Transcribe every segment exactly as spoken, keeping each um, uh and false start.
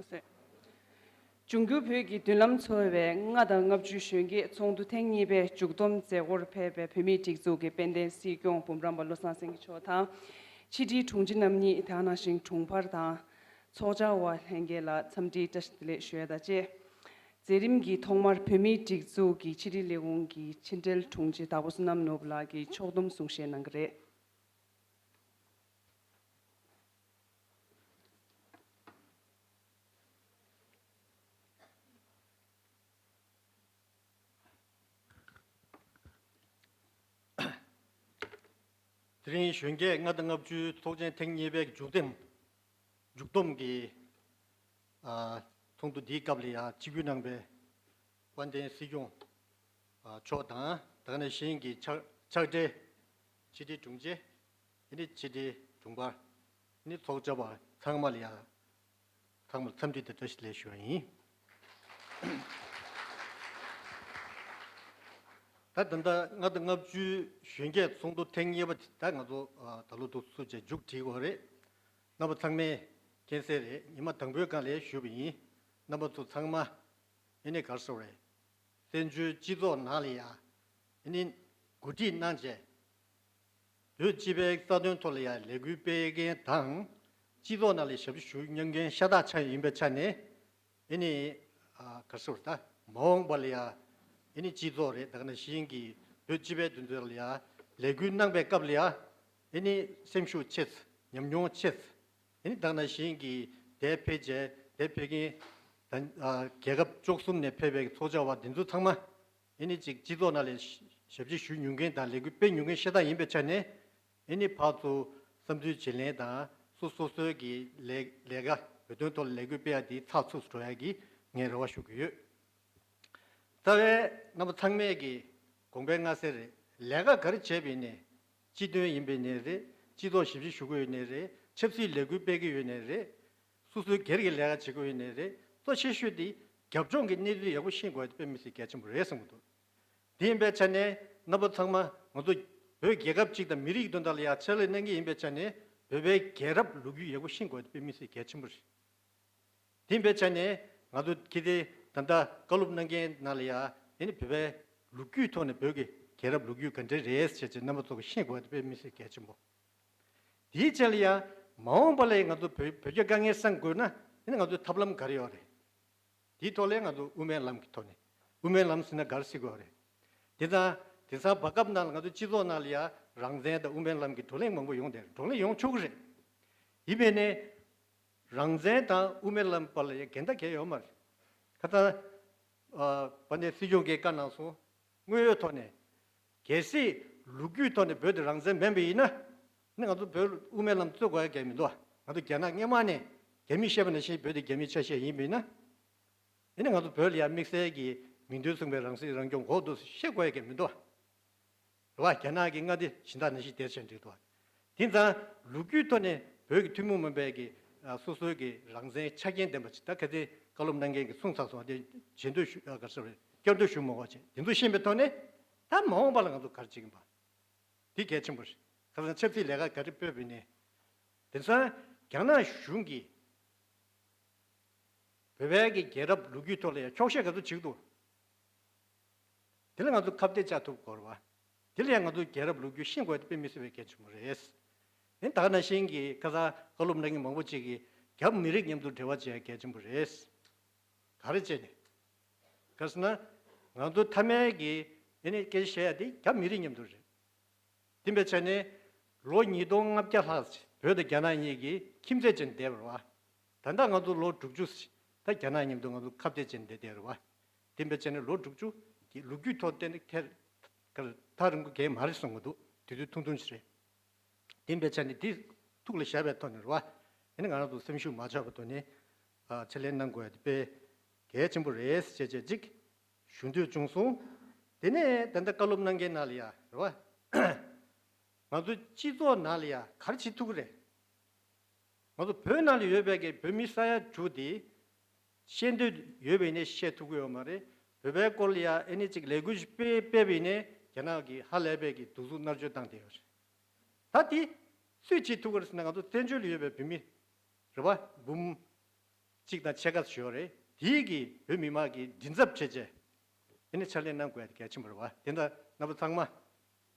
འབྱུང་འགྱུར་བོད་ཀྱི་མདུན་ལམ་འཚོལ་བའི་ལྔ་དང་ལྔ་བཅུའི་གཞོན་སྐྱེས་ཚོགས་འདུ་ཐེངས་གཉིས་པའི་མཇུག་བསྡོམས་མཛད་སྒོར་ཕེབས་པའི་བོད་མིའི་སྒྲིག་འཛུགས་ཀྱི་དཔལ་ལྡན་སྲིད་སྐྱོང་འབུམ་རམས་པ་བློ་བཟང་སེང་གེ་མཆོག་དང་། ཕྱི་དྲིལ་དྲུང་ཆེ་རྣམ་གཉིས་དེ་ནང་བཞིན་དྲུང་འཕར་དང་། ཚོགས་བཅར་བ་ལྷན་རྒྱས་ལ་འཚམས་འདྲིའི་བཀྲ་ཤིས་བདེ་ལེགས་ཞུ་ཡ་དང་བཅས། མཛད་རིམ་གྱི་ཐོག་མར་བོད་མིའི་སྒྲིག་འཛུགས་ཀྱི་ཕྱི་དྲིལ་ལས་ཁུངས་ཀྱི་ཕྱི་དྲིལ་དྲུང་ཆེ་དྭགས་པོ་བསོད་ནམས་ནོར་བུ་ལགས་ཀྱིས་ཕྱོགས་བསྡོམས་གསུང་བཤད་གནང་གི་རེད། དེ་རིང་གཞོན་སྐྱེས་ལྔ་དང་ལྔ་བཅུའི་ཚོགས་ཆེན་ཐེངས་གཉིས་པའི་མཇུག་བསྡོམས་མཇུག་བསྡོམས་ཀྱི་ཨ་ཚོགས་འདུ་འདིའི་སྐབས་ལ་ཡང་སྤྱི་འཐུས་གནང་བའི་དཔལ་ལྡན་སྲིད་སྐྱོང་ཨ་མཆོག་དང་། དེ་ནང་བཞིན་གྱི་ཕྱག་ཕྱག་སྦྲེལ་ཕྱི་དྲིལ་དྲུང་ཆེ། ཨ་ནི་ཕྱི་དྲིལ་དྲུང་འཕར། ཨ་ནི་ཚོགས་བཅར་བ་ཚང་མ་ལ་ཡང་ཚང་མར་འཚམས་འདྲི་དང་བཀྲ་ཤིས་བདེ་ལེགས་ཞུ་བ་ཡིན། ད་ད་ལྟ་ལྔ་དང་ལྔ་བཅུའི་གཞོན་སྐྱེས་ཚོགས་འདུ་ཐེངས་གཉིས་པ་དེ་ད་ང་ཚོ་ཨ་ད་ལོ་འདུག་སུ་བྱས་མཇུག་སྒྲིལ་དགོས་རེད། རྣམ་པ་ཚང་མས་མཁྱེན་གསལ་རེད། ཉི་མ་དང་པོའི་སྒང་ལ་ཞུས་པ་ཡིན། རྣམ་པ་ཚོ་ཚང་མ་ཨ་ནི་ག་རེ་ཟེར་དགོས་རེད། བཙན་བྱོལ་སྤྱི་ཚོགས་ནང་ལ་ཡང་ཨ་ནི་འགོ་ཁྲིད་གནང་བྱས། བོད་སྤྱི་པའི་རྩ་དོན་ཐོག་ལ་ཡང་ལས་འགུལ་སྤེལ་མཁན་དང་། སྤྱི་ཚོགས་ནང་ལ་ཞབས་ཕྱི་ཞུ་མྱོང་མཁན་ཤ་སྟག་ཆགས་ཡིན་པའི་ཆ་ནས། ཨ་ནི་ཨ་ག་རེ་ཟེར་ད་མ་འོངས་པ་ལ་ཡང་ཨ་ནི་སྤྱི་ཚོགས་རེད། དེ་ནང་བཞིན་གྱི་བོད་སྤྱི་པའི་དོན་དག་ལ་ཡང་ལས་འགུལ་གནང་པའི་སྐབས་ལ་ཡང་ཨ་ནི་སེམས་ཤུགས་ཆེ་ཙམ། ཉམས་མྱོང་ཆེ་ཙམ། ཨ་ནི་དེ་ནང་བཞིན་གྱི་དེར་ཕེབས་བྱས་དེར་ཕེབས་མཁན་ད་ཨ་རྒྱལ་ཁབ་བཅུ་གསུམ་ནས་ཕེབས་པའི་ཚོགས་བཅར་བ་འདི་ཚོ་ཚང་མ་ཨ་ནི་ཅིག་སྤྱི་ཚོགས་ནང་ལ་ཞབས་ཕྱི་ཞུ་མྱོང་མཁན་དང་ལས་འགུལ་སྤེལ་མྱོང་མཁན་ཤ་སྟག་ཡིན་པའི་ཆ་ནས། ཨ་ནི་ཕར་ཚུར་བསམ་ཚུལ་བརྗེ་ལེན་དང་། སོ་སོ་སོའི་གི་ལས་ལས་ཀ་བོད་དོན་ཐོག་ལ་ལས་འགུལ་སྤེལ་ཡ་དེ་ཚགས་ཚུད་འགྲོ་ཡ་གི་ངས་རེ་བ་ཞུ་གི་ཡོད། རྩ་བའི་རྣམ་པ་ཚང་མས་ཀྱི་དགོངས་པ་མངའ་གསལ་རེད། ལས་ཀ་ག་རེ་བྱས་པ་ཡིན་ནའི། སྤྱི་དོན་ཡིན་པ་ཡིན་ནའི་རེད། སྤྱི་ཚོགས་ཞབས་ཕྱི་ཞུ་གི་ཡོད་ནའི་རེད། ཆབ་སྲིད་ལས་འགུལ་སྤེལ་གི་ཡོད་ནའི་རེད། སོ་སོའི་སྒེར་གྱི་ལས་ཀ་བྱེད་དགོས་ཡོད་ནའི་རེད། གཙོ་ཆེ་ཤོས་དེ་རྒྱབ་ལྗོངས་ཀྱི་གནས་ཚུལ་ཡག་པོ་ཤེས་དགོས་དེ་དཔེ་མི་སྲིད་གལ་ཆེན་པོ་རེད་བསམ་གྱི་འདུག། དེ་ཡིན་པའི་ཆ་ནས་རྣམ་པ་ཚང་མ་ང་ཚོ་བོད་རྒྱལ་ཁབ་ཅིག་དང་མི་རིགས་དོན་དག་ལ་ཡང་ཕྱག་ལས་གནང་གི་ཡིན་པའི་ཆ་ནས། བོད་པའི་རྒྱལ་རབས་ལོ་རྒྱུས་ཡག་པོ་ཤེས་དགོས་དེ་དཔེ་མི་སྲིད་གལ་ཆེན་པོ་རེད། དེ་ཡིན་པའི་ཆ་ནས་ང་ཚོ་ཁྱེད་ཚོས་ད་ལྟ་བཀའ་སློབ་གནང་མཁན་ནང་ལ་ཡང་ཨ་ནི་བོད་པའི་ལོ་རྒྱུས་ཐོག་ནས་བོད་ཀྱི་རྒྱལ་རབས་ལོ་རྒྱུས་ག་འདྲ་རེད་ཟེར་བྱས་རྣམ་པ་ཚོ་གིས་ཤེས་དགོས་དེ་དཔེ་མི་སྲིད་གལ་ཆེན་པོ། དེའི་རྗེས་ལ་ཡང་མ་འོངས་པ་ལ་ང་ཚོ་བོད་བོད་རྒྱ་དཀའ་ངལ་སེལ་དགོས་ན་ཨ་ནི་ང་ཚོའི་ཐབས་ལམ་ག་རེ་ཡོད་རེད། དེའི་ཐོག་ལ་ང་ཚོ་དབུ་མའི་ལམ་གྱི་ཐོག་ནས། དབུ་མའི་ལམ་ཟེར་ན་ག་རེ་ཟེར་དགོས་རེད། དེ་དང་དེང་སང་བར་སྐབས་ནང་ལ་ང་ཚོ་སྤྱི་ཚོགས་ནང་ལ་ཡང་རང་བཙན་དང་དབུ་མའི་ལམ་གྱི་བགྲོ་གླེང་མང་པོ་ཡོང་བསྡད་རེད། བགྲོ་གླེང་ཡོང་ཆོག་གི་རེད། ཡིན་པས་ནས་རང་བཙན་དང་དབུ་མའི་ལམ་བར་ལ་ཡང་འགལ་ཟླ་གང་ཡང་ཡོད་མ་རེད། ཁ་སང་ཨ་དཔལ་ལྡན་སྲིད་སྐྱོང་གིས་བཀའ་གནང་སོང་། དངོས་ཡོད་ཐོག་ནས། གལ་སྲིད་ལོ་རྒྱུས་ཐོག་ནས་བོད་དེ་རང་བཙན་མེད་པ་ཡིན་ན། ནི་ང་ཚོ་བོད་དབུ་མའི་ལམ་རྩོད་དགོས་ཡ་གང་ཡང་མི་འདུག་བ། ང་ཚོ་རྒྱ་ནག་སྔོན་མ་ནས་རྒྱ་མིས་བཤད་པ་ནང་བཞིན་བོད་དེ་རྒྱ་མིའི་ཆ་ཤས་ཡིན་པ་ཡིན་ན། ཨ་ནི་ང་ཚོ་བོད་ལ་ཡང་དམིགས་བསལ་གྱི་མིང་དོན་མཚུངས་པའི་རང་སྲིད་རང་སྐྱོང་དགོས་འདུག་བཤད་དགོས་ཡ་གང་ཡང་མི་འདུག་བ། རེད་བ། རྒྱ་ནག་གི་མངའ་སྡེ་གཞན་དག་ནང་བཞིན་དེར་བྱས་འགྲིག་འདུག་བ། དེ་ཙང་ལོ་རྒྱུས་ཐོག་ནས་བོད་ཀྱི་ཐུན་མོང་མིན་པའི་གི་ཨ་སོ་སོའི་གི་རང་བཙན་ཆ་རྐྱེན་ལྡན་པ་ཅིག། ད་ག་ཚོད་བཀའ་སློབ་གནང་མཁན་གྱིས་གསུངས་ཚར་སོང་བ། དེ་བརྗེད་འདོད་ཞུ་ཨ་ག་རེ་ཟེར་བ་རེད། བསྐྱར་ཟློས་ཞུ་མ་དགོས་བྱས། དེ་ཚོ་ཤེས་པའི་ཐོག་ནས་ད་མ་འོངས་པ་ལ་ང་ཚོ་ག་རེ་བྱེད་ཀྱི་ཡིན་པ། དེ་གལ་ཆེན་པོ་རེད། ཁ་སང་ཆབ་སྲིད་ལས་ཀ་ག་རེ་སྤེལ་བ་ཡིན་ནའི། དེང་སང་རྒྱ་ནག་གཞུང་གིས་བོད་པའི་གི་རྒྱལ་རབས་ལོ་རྒྱུས་ཐོག་ལ་ཡང་འཁྱོག་བཤད་ག་ཚོད་བྱེད་ཀྱི་འདུག། དེ་ལ་ང་ཚོ་ཁ་གཏད་བཅག་ཐུབ་དགོས་རེད་བ། དེ་ལ་ཡང་ང་ཚོ་རྒྱལ་རབས་ལོ་རྒྱུས་ཤེས་དགོས་དེ་དཔེ་མི་སྲིད་པའི་གལ་ཆེན་པོ་རེད། ཨེ་ད་ག་ནང་བཞིན་གྱི་ཁ་སང་བཀའ་སློབ་གནང་མཁན་མང་པོ་ཅིག་གིས་རྒྱ་མི་རིགས་མཉམ་དུ་འབྲེལ་བ་བྱེད་ཡ་གལ་ཆེན་པོ་རེད། ག་རེ་བྱས་ནས། ག་རེ་ཟེར་ན། ང་ཚོ་མཐའ་མའི་གི་ཨེ་ནི་སྐད་ཆ་བཤད་ཡ་དེ་རྒྱ་མི་རིགས་མཉམ་དུ་རེད། དེ་འབད་བྱས་ནས་ལོ་ཉིས་སྟོང་ལྔ་བརྒྱ་ལྷག་བོད་དང་རྒྱ་ནག་གཉིས་ཀྱིས་ཁྱིམ་མཚེས་བྱས་ནས་བསྡད་པ་རེད་བ། ད་ལྟ་ང་ཚོ་ལོ་དྲུག་ཅུ་ད་རྒྱ་ནག་མཉམ་དུ་ང་ཚོ་ཁ་གཏད་བྱས་ནས་བསྡད་བསྡད་རེད་བ། དེ་འབད་བྱས་ནས་ལོ་དྲུག་ཅུ་གི་ལོ་རྒྱུས་ཐོག་བལྟས་ན་ཐེར་ཐག་རིང་པོ་གང་ཡང་མ་རེད་བསམ་གྱི་འདུག། དུས་ཚོད་ཐུང་ཐུང་ཞིག་རེད། དེ་འབད་བྱས་ནས་འདི་ཐུགས་ལ་བཞག་པའི་ཐོག་ནས་རེད་བ། ཨེ་ནི་ང་རང་ཚོ་སེམས་ཤུགས་མ་ཆག་པའི་ཐོག་ནས་ཨ་ཕྱག་ལས་གནང་དགོས་ཡ་དེ་དཔེ་གལ་ཆེན་པོ་རེད་ཅེས་བྱས་ཅིག་ཞུ་འདོད་བྱུང་སོང་། དེ་ནས་ད་ལྟ་བཀའ་སློབ་གནང་མཁན་ནང་ལ་ཡ་རེད་བ། ང་ཚོ་སྤྱི་ཚོགས་ནང་ལ་ཡ་ག་རེ་བྱེད་ཐུབ་ཀྱི་རེད། ང་ཚོ་བོད་ནང་ལ་ཡོད་པའི་གི་བོད་མི་ས་ཡ་དྲུག་དེ་བཤད་འདོད་ཡོད་པ་ཡིན་ནའི་བཤད་ཐུབ་ཀྱི་ཡོད་མ་རེད། བོད་པའི་སྐོར་ལ་ཡ་ཨེ་ནི་ཅིག་ལས་འགུལ་ཞིག་སྤེལ་སྤེལ་བ་ཡིན་ནའི་རྒྱ་ནག་གིས་ཧ་ལས་པའི་གི་གདུག་རྩུབ་མནར་གཅོད་བཏང་བསྡད་ཡོད་རེད། ད་དེ་སུས་བྱེད་ཐུབ་ཀྱི་རེད་ཟེར་ན། ང་ཚོ་བཙན་བྱོལ་ལ་ཡོད་པའི་བོད་མི་རེད་བ། འབུམ་ གཅིག་དང་ཕྱེད་ཀ་ཞིག་ཡོད་རེད། དེའི་གི་བོད་མི་མང་གི་མགྲིན་ཚབ་བྱས་བྱས་དེ་ནི་ཕྱག་ལས་གནང་དགོས་ཡ་དེ་གལ་ཆེན་པོ་རེད་བ། དེ་འདྲ་རྣམ་པ་ཚང་མ་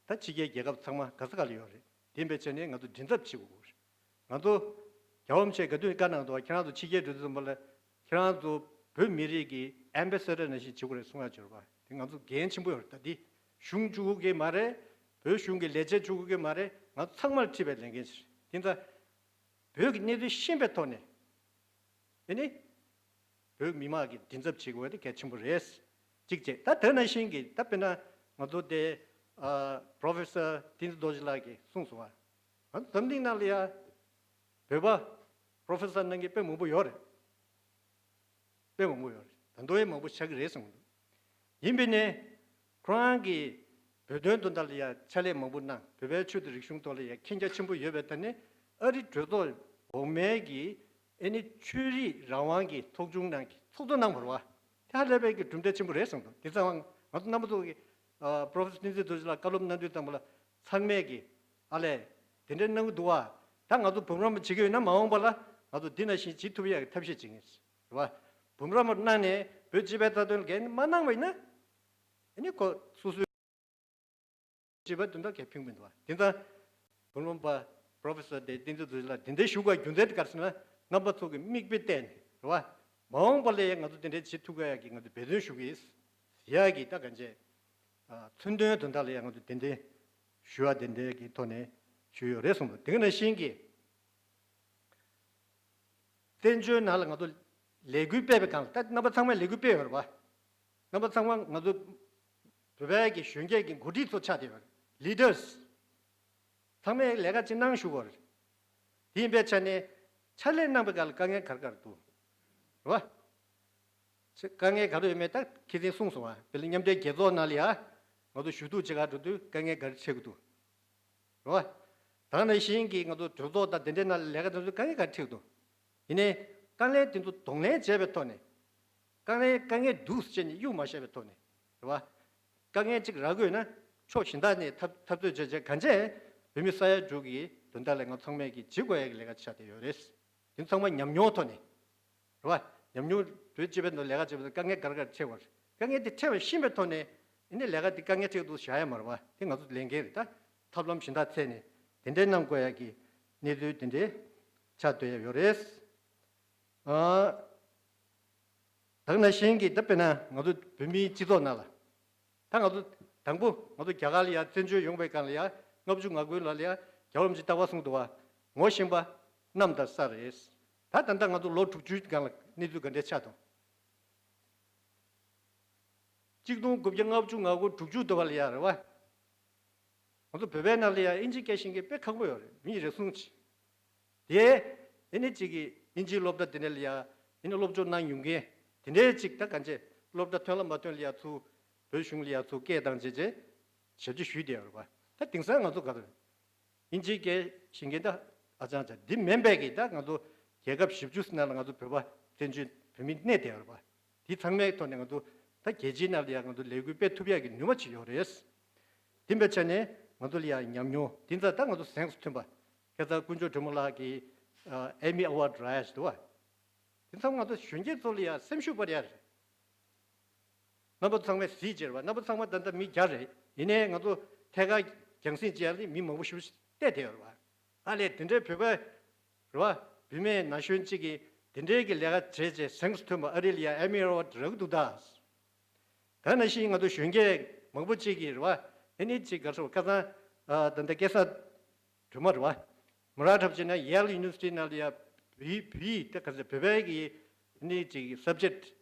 ད་ཕྱི་རྒྱལ་རྒྱལ་ཁབ་ཚང་མ་ག་ས་ག་ལ་ཡོད་རེད། དེ་ཡིན་པའི་ཆ་ནས་ང་ཚོ་མགྲིན་ཚབ་བྱེད་དགོས་རེད། ང་ཚོ་རྒྱལ་བ་རིན་པོ་ཆེས་ག་དུས་བཀའ་གནང་འདུག་ཁྱེད་རང་ཚོ་ཕྱི་རྒྱལ་འགྲོ་དུས་ཙམ་པ་ལ་ཁྱེད་རང་ཚོ་བོད་མི་རིགས་ཀྱི་ཨེམ་བེ་སེ་ཌར་ནང་བཞིན་བྱེད་དགོས་རེད་གསུང་ཡ་ཅིག་ཡོད་རེད་བ། དེ་ང་ཚོ་འགན་ཆེན་པོ་ཡོད་རེད། ད་འདི་གཞུང་བཅུ་དགུ་གི་མ་རེད། བོད་གཞུང་གི་ལས་བྱེད་བཅུ་དགུ་གི་མ་རེད། ང་ཚོ་ཚང་མར་འཁྲི་བའི་ལས་འགན་ཞིག་རེད། དེ་ད་བོད་ཀྱི་གནས་ཚུལ་ཤེས་པའི་ཐོག་ནས་ཨེ་ནི་བོད་མི་མང་གི་མགྲིན་ཚབ་བྱེད་དགོས་དེ་གལ་ཆེན་པོ་རེད། གཅིག་བྱས། ད་དེ་ནང་བཞིན་གྱི་ད་དཔེར་ན་ང་ཚོ་དེ་ཨ་Professor བསྟན་འཛིན་རྡོ་རྗེ་ལགས་ཀྱིས་གསུངས་སོང་བ། ང་ཚོ་འཛམ་གླིང་ནང་ལ་ཡ་བོད་པ་Professor གནང་མཁན་དཔེ་མང་པོ་ཡོད་རེད། དཔེ་མང་པོ་ཡོད་རེད། ད་དུང་ཡང་མང་པོ་ཆགས་ཀྱི་རེད་གསུངས་འདུག་ཡིན་པས་ནས་ཁོ་རང་གིས་བོད་དོན་དོན་དག་ལ་ཡ་ཕྱག་ལས་མང་པོ་གནང་། བོད་པའི་ཆོས་དང་རིག་གཞུང་ཐོག་ལ་ཡ་མཁྱེན་རྒྱ་ཆེན་པོ་ཡོད་པའི་ཐད་ནས་ཨ་རི་གྲོས་ཚོགས་འོག་མའི་གི་ཨེ་ནི་ཆོས་རིག་རང་དབང་གི་ཚོགས་ཆུང་ནང་གི་ཚོགས་གཙོ་གནང་བ་རེད་བ། དེ་ཧ་ལས་པའི་གི་གྲུབ་འབྲས་ཆེན་པོ་རེད་གསུངས་འདུག་དེ་ཙང་ང་ཚོ་རྣམ་པ་ཚོ་གི་ཨ་Professor བསྟན་འཛིན་རྡོ་རྗེ་ལགས་བཀའ་སློབ་གནང་དུས་ཙམ་པ་ལ་ཚང་མས་གི་ཨ་ལས་དེ་འདྲའི་གནང་གི་འདུག་བ། ད་ང་ཚོ་འབུམ་རམས་པ་བྱེད་ཀྱི་ཡོད་ན་མ་འོངས་པ་ལ་ང་ཚོ་འདི་ནང་བཞིན་བྱེད་ཐུབ་ཡག་གི་ཐབས་ཤེས་བྱེད་ངེས་རེད་བ། འབུམ་རམས་པ་གནང་ནས་བོད་སྤྱི་པའི་རྩ་དོན་ལ་འགན་མ་གནང་བ་ཡིན་ན་ཨ་ནི་ཁོ་སོ་སོའི་སྤྱི་པའི་དོན་དག་གལ་ཕན་མི་འདུག་བ། དེ་ཙང་འབུམ་རམས་པ་Professor དེ་བསྟན་འཛིན་རྡོ་རྗེ་ལགས་དེ་འདྲའི་ཞུ་དགོས་རྒྱུ་མཚན་དེ་ག་རེ་ཟེར་ན་རྣམ་པ་ཚོ་གི་མིག་དཔེ་བལྟས་ནས་རེད་བ། མ་འོངས་པ་ལ་ཡང་ང་ཚོ་དེ་འདྲའི་བྱེད་ཐུབ་ཀྱི་ཡག་གི་ང་ཚོ་འབད་བརྩོན་ཞུ་གི་ཡིན་ཟེར་ཡག་གི་ད་གང་བྱས། མཚོན་དོན་དོན་དག་ལ་ཡང་ང་ཚོ་དེ་འདྲའི་ཞུ་བ་དེ་འདྲའི་གི་ཐོག་ནས་ཞུས་ཡོད་རེད་གསུངས་འདུག་དེ་ག་ནང་བཞིན་གྱི་བཙན་བྱོལ་ནང་ལ་ང་ཚོ་ལས་འགུལ་སྤེལ་བའི་སྒང་ལ་ད་རྣམ་པ་ཚང་མས་ལས་འགུལ་སྤེལ་ཡོད་རེད་བ། རྣམ་པ་ཚང་མ་ང་ཚོ་བོད་པའི་གི་གཞོན་སྐྱེས་ཀྱི་འགོ་ཁྲིད་ཚོ་ཆགས་བསྡད་ཡོད་རེད། Leaders། ཚང་མས་ལས་ཀ་ཅིག་གནང་ཞུ་དགོས་རེད། དེ་ཡིན་པའི་ཆ་ནས་ཕྱག་ལས་གནང་པའི་སྒང་ལ་དཀའ་ངལ་ག་རེ་ག་རེ་འདུག་རེད་བ། དཀའ་ངལ་ག་རེ་ཡོད་མེད་ད་ཁྱེད་ཚོས་གསུངས་སོང་བ། དཔེར་ན་མཉམ་འབྲེལ་རྒྱལ་ཚོགས་ནང་ལ་ཡ་ང་ཚོ་ཞུ་གཏུག་བྱེད་གར་འགྲོ་དུས་དཀའ་ངལ་ག་རེ་འཕྲད་ཀྱི་འདུག་རེད་བ། ད་ནང་བཞིན་གྱི་ང་ཚོ་གྲོས་ཚོགས་དང་དེ་འདྲའི་ནང་ལ་ལས་ཀ་དེ་ཚོ་དཀའ་ངལ་ག་རེ་འཕྲད་ཀྱི་འདུག་ཡིན་ནའི་དཀའ་ངལ་དེ་ཚོ་གདོང་ལེན་བྱས་པའི་ཐོག་ནས་དཀའ་ངལ་དཀའ་ངལ་འདུག་ཟེར་ནས་གཡུག་མ་བཞག་པའི་ཐོག་ནས་རེད་བ། དཀའ་ངལ་གཅིག་རག་དགོས་ན་ཕྱོགས་གཞན་དག་ནས་འཐབ་འཐབ་རྩོད་བྱས་བྱས་གང་བྱས་བོད་མི་ས་ཡ་དྲུག་གི་དོན་དག་ལ་ང་ཚང་མས་ཀྱི་བྱེད་དགོས་ཡ་གི་ལས་ཀ་ཆགས་བསྡད་ཡོད་རེད། དེ་ཚང་མ་ཉམས་མྱོང་ཐོག་ནས་རེད་བ། ཉམས་མྱོང་བོད་སྤྱི་པའི་ནང་ལས་ཀ་བྱེད་པའི་དཀའ་ངལ་ག་རེ་ག་རེ་འཕྲད་པ་རེད། དཀའ་ངལ་དེ་འཕྲད་པ་ཤེས་པའི་ཐོག་ནས་ཨ་ནི་ལས་ཀ་དེ་དཀའ་ངལ་འཕྲད་འདུག་བཞག་ཡ་མ་རེད་བ། དེ་ང་ཚོ་ལས་འགན་རེད། ད་ཐབས་ལམ་གཞན་དག་འཚོལ་ནས་དེ་འདྲའི་གནང་དགོས་ཡ་གི་གནས་ཚུལ་དེ་འདྲའི་ཆགས་བསྡད་ཡ་ཡོད་རེད། ཨ། ད་ག་ནང་བཞིན་གྱི་ད་དཔེར་ན་ང་ཚོ་བོད་མིའི་སྤྱི་ཚོགས་ནང་ལ་ད་ང་ཚོ་དང་པོ་ང་ཚོ་རྒྱ་གར་ལ་ཡ་བཙན་བྱོལ་ཡོང་བའི་སྒང་ལ་ཡ་ལྔ་བཅུ་ང་དགུ་ལ་ལ་ཡ་རྒྱལ་བ་རིན་པོ་ཆེས་རྟག་པར་གསུངས་འདུག་བ། ངོ་ཤེས་པ་གནམ་དང་ས་རེད། ད་ད་ལྟ་ང་ཚོ་ལོ་དྲུག་ཅུའི་སྒང་ལ་གནས་ཚུལ་ག་འདྲ་ཆགས་འདུག་གཅིག་སྟོང་དགུ་བརྒྱ་ལྔ་བཅུ་ང་དགུ་དྲུག་ཅུ་དུ་བ་ལ་ཡ་རེད་བ། ང་ཚོ་བོད་པའི་ནང་ལ་ཡ་ཨིན་ཇི་སྐད་ཤེས་མཁན་དཔེ་ཁག་པོ་ཡོད་རེད། མི་རེ་ཟུང་ཅིག་དེ་ཨེ་ནི་གཅིག་གིས་ཨིན་ཇིའི་སློབ་གྲྭ་དེ་འདྲ་ལ་ཡ་ཨེ་ནི་སློབ་སྦྱོང་གནང་ཡོང་མཁན་དེ་འདྲའི་གཅིག་ད་གང་བྱས་སློབ་གྲྭ་ཐོན་ལ་མ་ཐོན་ལ་ཡ་ཚུར་བོད་གཞུང་ལ་ཡ་ཚུར་སྐད་བཏང་བྱས་བྱས་ཞབས་ཕྱི་ཞུས་བསྡད་ཡོད་རེད་པ། ད་དེང་སང་ང་ཚོ་ག་རེ་ཨིན་ཇིའི་སྐད་ཤེས་མཁན་ད་ཨ་ཅང་ཅང་འདི་མིན་པའི་གི་ད་ང་ཚོ་རྒྱལ་ཁབ་བཞི་བཅུ་ཟིན་ན་ལ་ང་ཚོ་བོད་པ་བཙན་བྱོལ་བོད་མི་གནས་བསྡད་ཡོད་རེད་པ། དེ་ཚང་མའི་ཐོག་ནས་ང་ཚོ་ད་རྒྱལ་སྤྱིའི་ནང་ལ་ཡ་ང་ཚོ་ལས་འགུལ་སྤེལ་ཐུབ་ཡག་གི་ནུས་པ་ཅིག་ཡོད་རེད། དེ་འབའི་ཆ་ནས་ང་ཚོ་ལ་ཡ་ཉམས་མྱོང་དེ་ཚ་ད་ང་ཚོ་གཟེངས་སུ་ཐོན་པ་ཁ་སང་དཀོན་མཆོག་སྒྲོལ་མ་ལགས་ཀྱིས་ཨེ་མི་ཨེ་ཝར་ཌི་རག་ཡ་ཞིག་འདུག་བ། དེ་ཚང་མ་ང་ཚོ་གཞོན་སྐྱེས་ཚོ་ལ་ཡ་སེམས་ཤུགས་སྤར་ཡ་རེད། རྣམ་པ་ཚང་མས་གཟིགས་བྱས་རེད་བ། རྣམ་པ་ཚང་མ་ད་ལྟ་མི་བརྒྱ་རེད། ཡིན་ནའི་ང་ཚོ་ཐད་ཀར་རྒྱང་སྲིང་བྱེད་ཡ་ལ་མི་མང་པོ་ཞེ་པོ་ཞིག་བལྟས་བསྡད་ཡོད་རེད་བ། ཨ་ལས་དེ་འདྲའི་བོད་པ་རེད་བ། བུད་མེད་ན་གཞོན་གཅིག་གིས་དེ་འདྲའི་གི་ལས་ཀ་བྱས་བྱས་གཟེངས་སུ་ཐོན་པ་ཨ་རི་ལ་ཡ་ཨེ་མི་ཨེ་ཝར་ཌི་རག་གི་འདུག་ད། ད་ནང་བཞིན་ང་ཚོ་གཞོན་སྐྱེས་མང་པོ་གཅིག་གིས་རེད་བ། ཨེ་ནི་གཅིག་ག་རེ་ཟེར་བ་ཁ་སང་ཨ་ད་ལྟ་སྐལ་བཟང་སྒྲོལ་མ་རེད་བ། མོ་རང་འཁྲབ་བྱས་ན་ཡེལ་ཡུ་ནི་ཝར་སི་ཊི་ནང་ལ་ཡ་བོད་ཡིག་བོད་ཡིག་ད་ག་ཚོད་བོད་པའི་གི་ཨེ་ནི་གཅིག་སབ་ཇེག་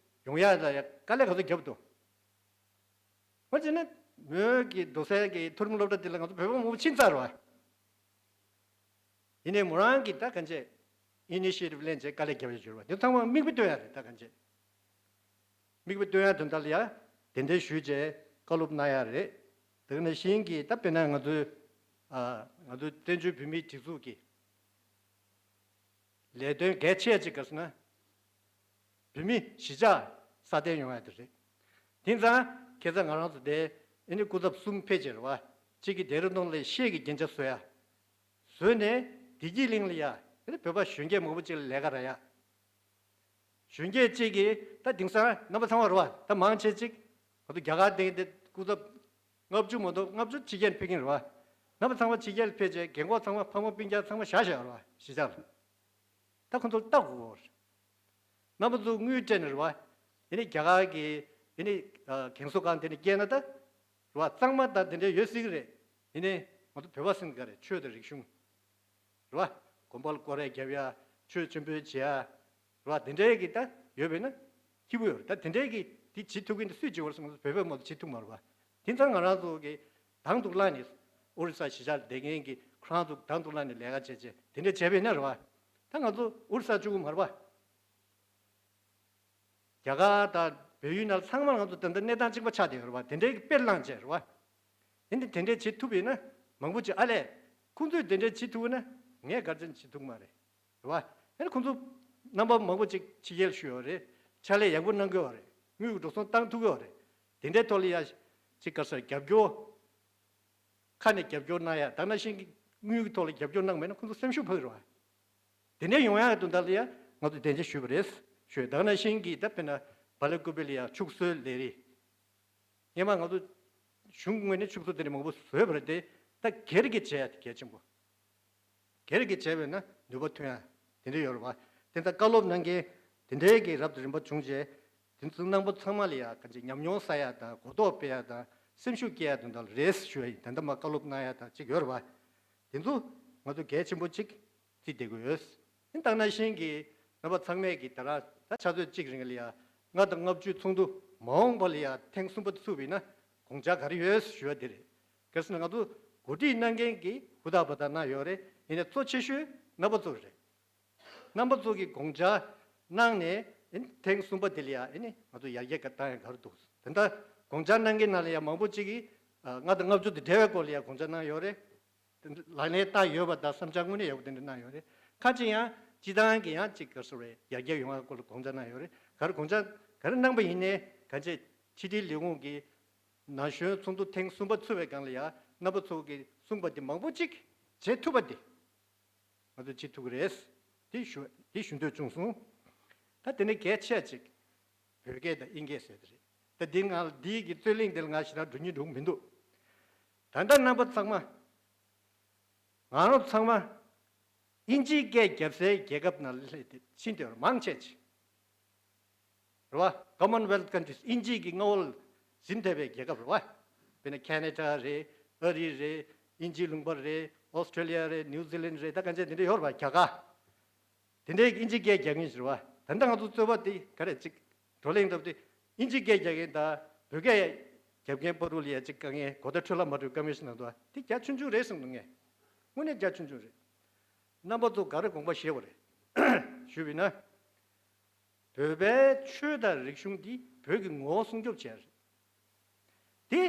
ཡོང་ཡ་ལ་ཡ་དཀའ་ལས་ག་ཚོད་བརྒྱབ་འདུག་ང་བྱས་ན་མོས་ཀྱི་འགྲོ་སའི་གི་མཐོ་རིམ་སློབ་གྲྭ་འདི་ལ་ང་ཚོ་བོད་པ་མང་པོ་ཕྱིན་ཚར་བ། ཡིན་ནའི་མོ་རང་གིས་ད་གང་བྱས་ཨི་ནི་ཤི་ཡེ་ཊིབ་ལེན་བྱས་དཀའ་ལས་བརྒྱབ་ཡོད་ཅེས་པ་འདི་ཚང་མ་མིག་དཔེ་སྟོན་ཡ་རེད། ད་གང་བྱས་མིག་དཔེ་སྟོན་ཡ་དོན་དག་ལ་ཡ་དེ་འདྲའི་ཞུས་བྱས་བཀའ་སློབ་གནང་ཡ་རེད། དེ་ནང་བཞིན་གྱི་ད་དཔེར་ན་ང་ཚོའི་ཨ་ང་ཚོའི་བཙན་བྱོལ་བོད་མིའི་སྒྲིག་འཛུགས་ཀྱི་ལས་དོན་གལ་ཆེ་ཅིག་ག་ཟེར་ན། བོད་མི་གཞིས་ཆགས་སྲ་བརྟན་ཡོང་ཡ་དེ་རེད། དེང་སང་ཁ་སང་ང་རང་ཚོ་དེ་ཨེ་ནི་སྐུ་ཚབ་གསུམ་ཕེབས་བྱས་རེད་བ། གཅིག་གིས་ལྡེ་ར་ལྡུན་ལ་ཤེལ་གྱི་རྒྱན་ཆ་བཟོ་ཡ། བཟོས་ནས་བདེ་སྐྱིད་གླིང་ལ་ཡ་ཨེ་ནི་བོད་པ་གཞོན་སྐྱེས་མང་པོ་ཅིག་ལ་ལས་ཀ་རག་ཡ། གཞོན་སྐྱེས་གཅིག་གིས་ད་དེང་སང་རྣམ་པ་ཚང་མ་རེད་བ། ད་མང་ཆེ་གཅིག་ང་ཚོ་རྒྱ་གར་དེ་དེ་སྐུ་ཚབ་ལྔ་བཅུ་མ་གཏོགས་ལྔ་བཅུ་ཕྱི་རྒྱལ་ཕེབས་ཀྱིན་རེད་བ། རྣམ་པ་ཚང་མ་ཕྱི་རྒྱལ་ཕེབས་བྱས་རྒན་གོག་ཚང་མ་ཕ་མ་སྤུན་ཀྱག་ཚང་མ་བཞག་བཞག་རེད་བ། གཞིས་ཆགས་ལ། ད་ཁོ་ཚོར་ལྟ་དགོས་རེད། རྣམ་པ་ཚོ་དངུལ་སྤྲད་ནས་རེད་བ། དེ་ནས་རྒྱ་གར་གྱི་དེ་ནས་རྒན་གསོ་ཁང་དེ་ནས་སྐྱེལ་ན་ད་རེད་བ། གཙང་མ་དང་དེ་འདྲ་ཡོད་སྲིད་ཀྱི་རེད། དེ་ནས་ང་ཚོ་བོད་པ་ཟེར་ག་རེད། ཆོས་དང་རིག་གཞུང་རེད་བ། དགོན་པ་ལ་སྐོར་ར་རྒྱབ་ཡ། ཆོས་སྤྱན་འབུལ་བྱེད་ཡ། རེད་བ། དེ་འདྲའི་གི་ད་ཡོད་པས་ན་སྐྱིད་པོ་ཡོད་རེད། ད་དེ་འདྲའི་གི་དེ་བྱེད་ཐུབ་མཁན་དེ་སུས་བྱེད་པ་རེད་ཟེར་ན་བོད་པས་མ་གཏོགས་བྱེད་ཐུབ་མ་རེད་བ། དེ་ཙང་ང་རང་ཚོ་གི་དང་དུ་བླངས་ནས་ཨོ་རི་ས་གཞིས་ཆགས་ལ་བསྡད་མཁན་གི་ཁོ་རང་ཚོ་དང་དུ་བླངས་ནས་ལས་ཀ་བྱས་བྱས་དེ་འདྲ་བྱས་པས་ན་རེད་བ། ད་ང་ཚོ་ཨོ་རི་ས་བཅུག་གི་མ་རེད་བ། རྒྱ་གར་དང་བལ་ཡུལ་ནང་ཚང་མར་ང་ཚོ་ད་ལྟ་གནས་སྟངས་གཅིག་པ་ཆགས་བསྡད་ཡོད་རེད་བ། དེ་འདྲའི་གི་དཔེ་བླངས་བྱས་རེད་བ། དེ་འདྲ་དེ་འདྲ་བྱེད་ཐུབ་ཡིན་ན་མང་པོ་ཅིག་ཨ་ལས། ཁོང་ཚོས་དེ་འདྲ་བྱེད་ཐུབ་ན་ངས་ག་རེ་བྱེད་ཐུབ་མ་རེད། རེད་བ། ཨ་ནི་ཁོང་ཚོ་རྣམ་པ་མང་པོ་ཅིག་ཕྱི་རྒྱལ་ཞུས་ཡོད་རེད། ཕྱག་ལས་ཡག་པོ་གནང་གི་ཡོད་རེད། དངུལ་གྱི་འགྲོ་སོང་བཏང་ཐུབ་ཀྱི་ཡོད་རེད། དེ་འདྲའི་ཐོག་ལ་ཡ་ཅིག་ག་ས་རྒྱབ་སྐྱོར། ཁ་ནས་རྒྱབ་སྐྱོར་གནང་ཡ། ད་ནང་བཞིན་གྱི་དངུལ་གྱི་ཐོག་ལ་རྒྱབ་སྐྱོར་གནང་མེད་ན་ཁོང་ཚོ་སེམས་ཤུགས་འཕར་གི་རེད་བ། དེ་འདྲའི་ཡོང་ཡ་གི་དོན་དག་ལ་ཡ་ང་ཚོས་གདན་འདྲེན་ཞུས་པ་རེད། ཞུས། ད་ནང་བཞིན་གྱི་ད་དཔེར་ན་བ་ལེ་ཀུ་པེ་ལ་ཡ་ཕྱུགས་གསོའི་ལས་རིགས། སྔོན་མ་ང་ཚོ་གཞུང་ངོས་ནས་ཕྱུགས་གསོ་དེ་འདྲ་མང་པོ་བཟོས་པ་རེད་དེ། ད་སྒེར་གྱིས་བྱས་ཡ་དེ་གལ་ཆེན་པོ། སྒེར་གྱིས་བྱས་པས་ན་ནུས་པ་ཐོན་ཡ་དེ་འདྲ་ཡོད་རེད་བ། དེ་ད་བཀའ་སློབ་གནང་མཁན་དེ་འདྲའི་གི་རབ་དང་རིམ་པ་བྱུང་རྗེས། དེ་ཚོ་རྣམ་པ་ཚང་མ་ལ་ཡ་གང་ཅི་ཉམས་མྱོང་བསགས་ཡ་དང་གོ་རྟོགས་སྤེལ་ཡ་དང་སེམས་ཤུགས་སྐྱེད་ཡ་དོན་དག་ལ་རེད་ཞུ་ཡ་ཡིན། ད་ལྟ་མ་བཀའ་སློབ་གནང་ཡ་དང་གཅིག་ཡོད་རེད་བ། དེ་ཚོ་ང་ཚོ་གལ་ཆེན་པོ་གཅིག་བརྩིས་བསྡད་དགོས་ཡོད། ཨིན། ད་ནང་བཞིན་གྱི་རྣམ་པ་ཚང་མས་ཀྱི་ད་རང་ད་ཆུ་ཚོད་གཅིག་རིང་ལ་ཡ་ལྔ་དང་ལྔ་བཅུའི་ཚོགས་འདུ་མ་འོངས་པ་ལ་ཡ་ཐེངས་གསུམ་པ་ཚུགས་པ་ཡིན་ན་དགོངས་འཆར་ག་རེ་ཡོད་ཞུ་བ་དེ་རེད། གལ་སྲིད་ང་ཚོ་འགོ་ཁྲིད་གནང་མཁན་གྱིས་ཧུར་ཐག་འབད་ཐག་གནང་ཡོད་རེད། ཡིན་ནའི་གཙོ་ཆེ་ཤོས་རྣམ་པ་ཚོ་རེད། རྣམ་པ་ཚོ་གིས་དགོངས་འཆར་གནང་ནས་ཨིན། ཐེངས་གསུམ་པ་དེ་ལ་ཡ་ཨིན་ནི་ང་ཚོ་ཡར་རྒྱས་ག་བཏང་ཡ་ག་རེ་འདུག་ད་ལྟ་དགོངས་འཆར་གནང་མཁན་ནང་ལ་ཡ་མང་པོ་ཅིག་གིས་ལྔ་དང་ལྔ་བཅུ་དེ་འབྲེལ་བའི་སྐོར་ལ་ཡ་དགོངས་འཆར་གནང་ཡོད་རེད། ལག་ལེན་བསྟར་ཡོད་པ་དང་བསམ་འཆར་དངོས་གནས་ཡག་པོ་དེ་འདྲ་གནང་ཡོད་རེད། ཁ་ཅིག་ཡང་སྤྱི་བཏང་གི་ཡང་ཅིག་ག་རེ་ཟེར་རེད། ཡར་རྒྱས་ཡོང་བའི་སྐོར་ལ་དགོངས་འཆར་གནང་ཡོད་རེད། ག་རེ་དགོངས་འཆར་ག་རེ་གནང་པ་ཡིན་ནའི་གང་ཅི་ཕྱི་དྲིལ་ལས་ཁུངས་ཀྱི་ན་གཞོན་ཚོགས་འདུ་ཐེངས་གསུམ་པ་ཚུགས་པའི་སྒང་ལ་ཡང་རྣམ་པ་ཚོ་གིས་གསུངས་པ་དེ་མང་པོ་ཅིག་བྱེད་ཐུབ་པ་དེ་ང་ཚོས་བྱེད་ཐུབ་ཀྱི་རེད། དེ་ཞུ་དེ་ཞུ་འདོད་བྱུང་སོང་། ད་དེ་ནས་གལ་ཆེ་ཅིག་བོད་སྐད་དང་དབྱིན་སྐད་ཟེར་དེ་རེད། ད་འདི་ང་འདིའི་གི་རྩོད་གླེང་འདི་ལ་ང་ཞེ་དྲག་འགྲོ་སྙིང་འདོད་མི་འདུག་ད་ལྟ་རྣམ་པ་ཚང་མ་ང་རང་ཚང་མ་དབྱིན་ཇིའི་སྐད་རྒྱབ་སའི་རྒྱལ་ཁབ་ནང་སླེབས་ཏེ་ཕྱིན་ཏེ་མང་ཆེ་ཅིག་རེད་བ། Commonwealth countries། དབྱིན་ཇིའི་གི་མངའ་འོག་ལ་ཟིན་ཐེབས་པའི་རྒྱལ་ཁབ་རེད་བ། དཔེར་ན་ཁེ་ན་ཌ་རེད། ཨ་རི་རེད། དབྱིན་ཇིའི་ལུང་པ་རེད། ཨོ་སི་ཀྲེ་ལི་ཡ་རེད། ནིའུ་ཛི་ལན་རེད། ད་གང་ཅི་དེ་འདྲ་ཡོད་རེད་བ། རྒྱ་གར། དེ་འདྲའི་དབྱིན་ཇི་སྐད་རྒྱག་མཁན་ཞིག་རེད་བ། ད་ལྟ་ང་ཚོ་རྩོད་པ་དེ་ག་རེ་ཅིག་བགྲོ་གླེང་འགྲོ་དུས་དབྱིན་ཇི་སྐད་རྒྱག་མཁན་དང་བོད་སྐད་རྒྱབ་མཁན་བར་དུ་ལ་ཡ་ཅིག་དཀའ་ངལ་གོ་བརྡ་འཕྲོད་ལ་མ་འཕྲོད་དཀའ་མོ་ཞིག་ན་འདུག་བ། དེ་རྒྱ་ཆུང་ཆུང་རེད་བསམ་འདུག་ངས། དངོས་གནས་རྒྱ་ཆུང་ཆུང་རེད། རྣམ་པ་ཚོ་ག་རེ་དགོངས་པ་བཞེས་པ་རེད་ཞུས་པ་ཡིན་ན། བོད་པའི་ཆོས་དང་རིག་གཞུང་འདི་བོད་ཀྱི་ངོ་བོ་སྲུང་སྐྱོབ་བྱས་རེད། དེ་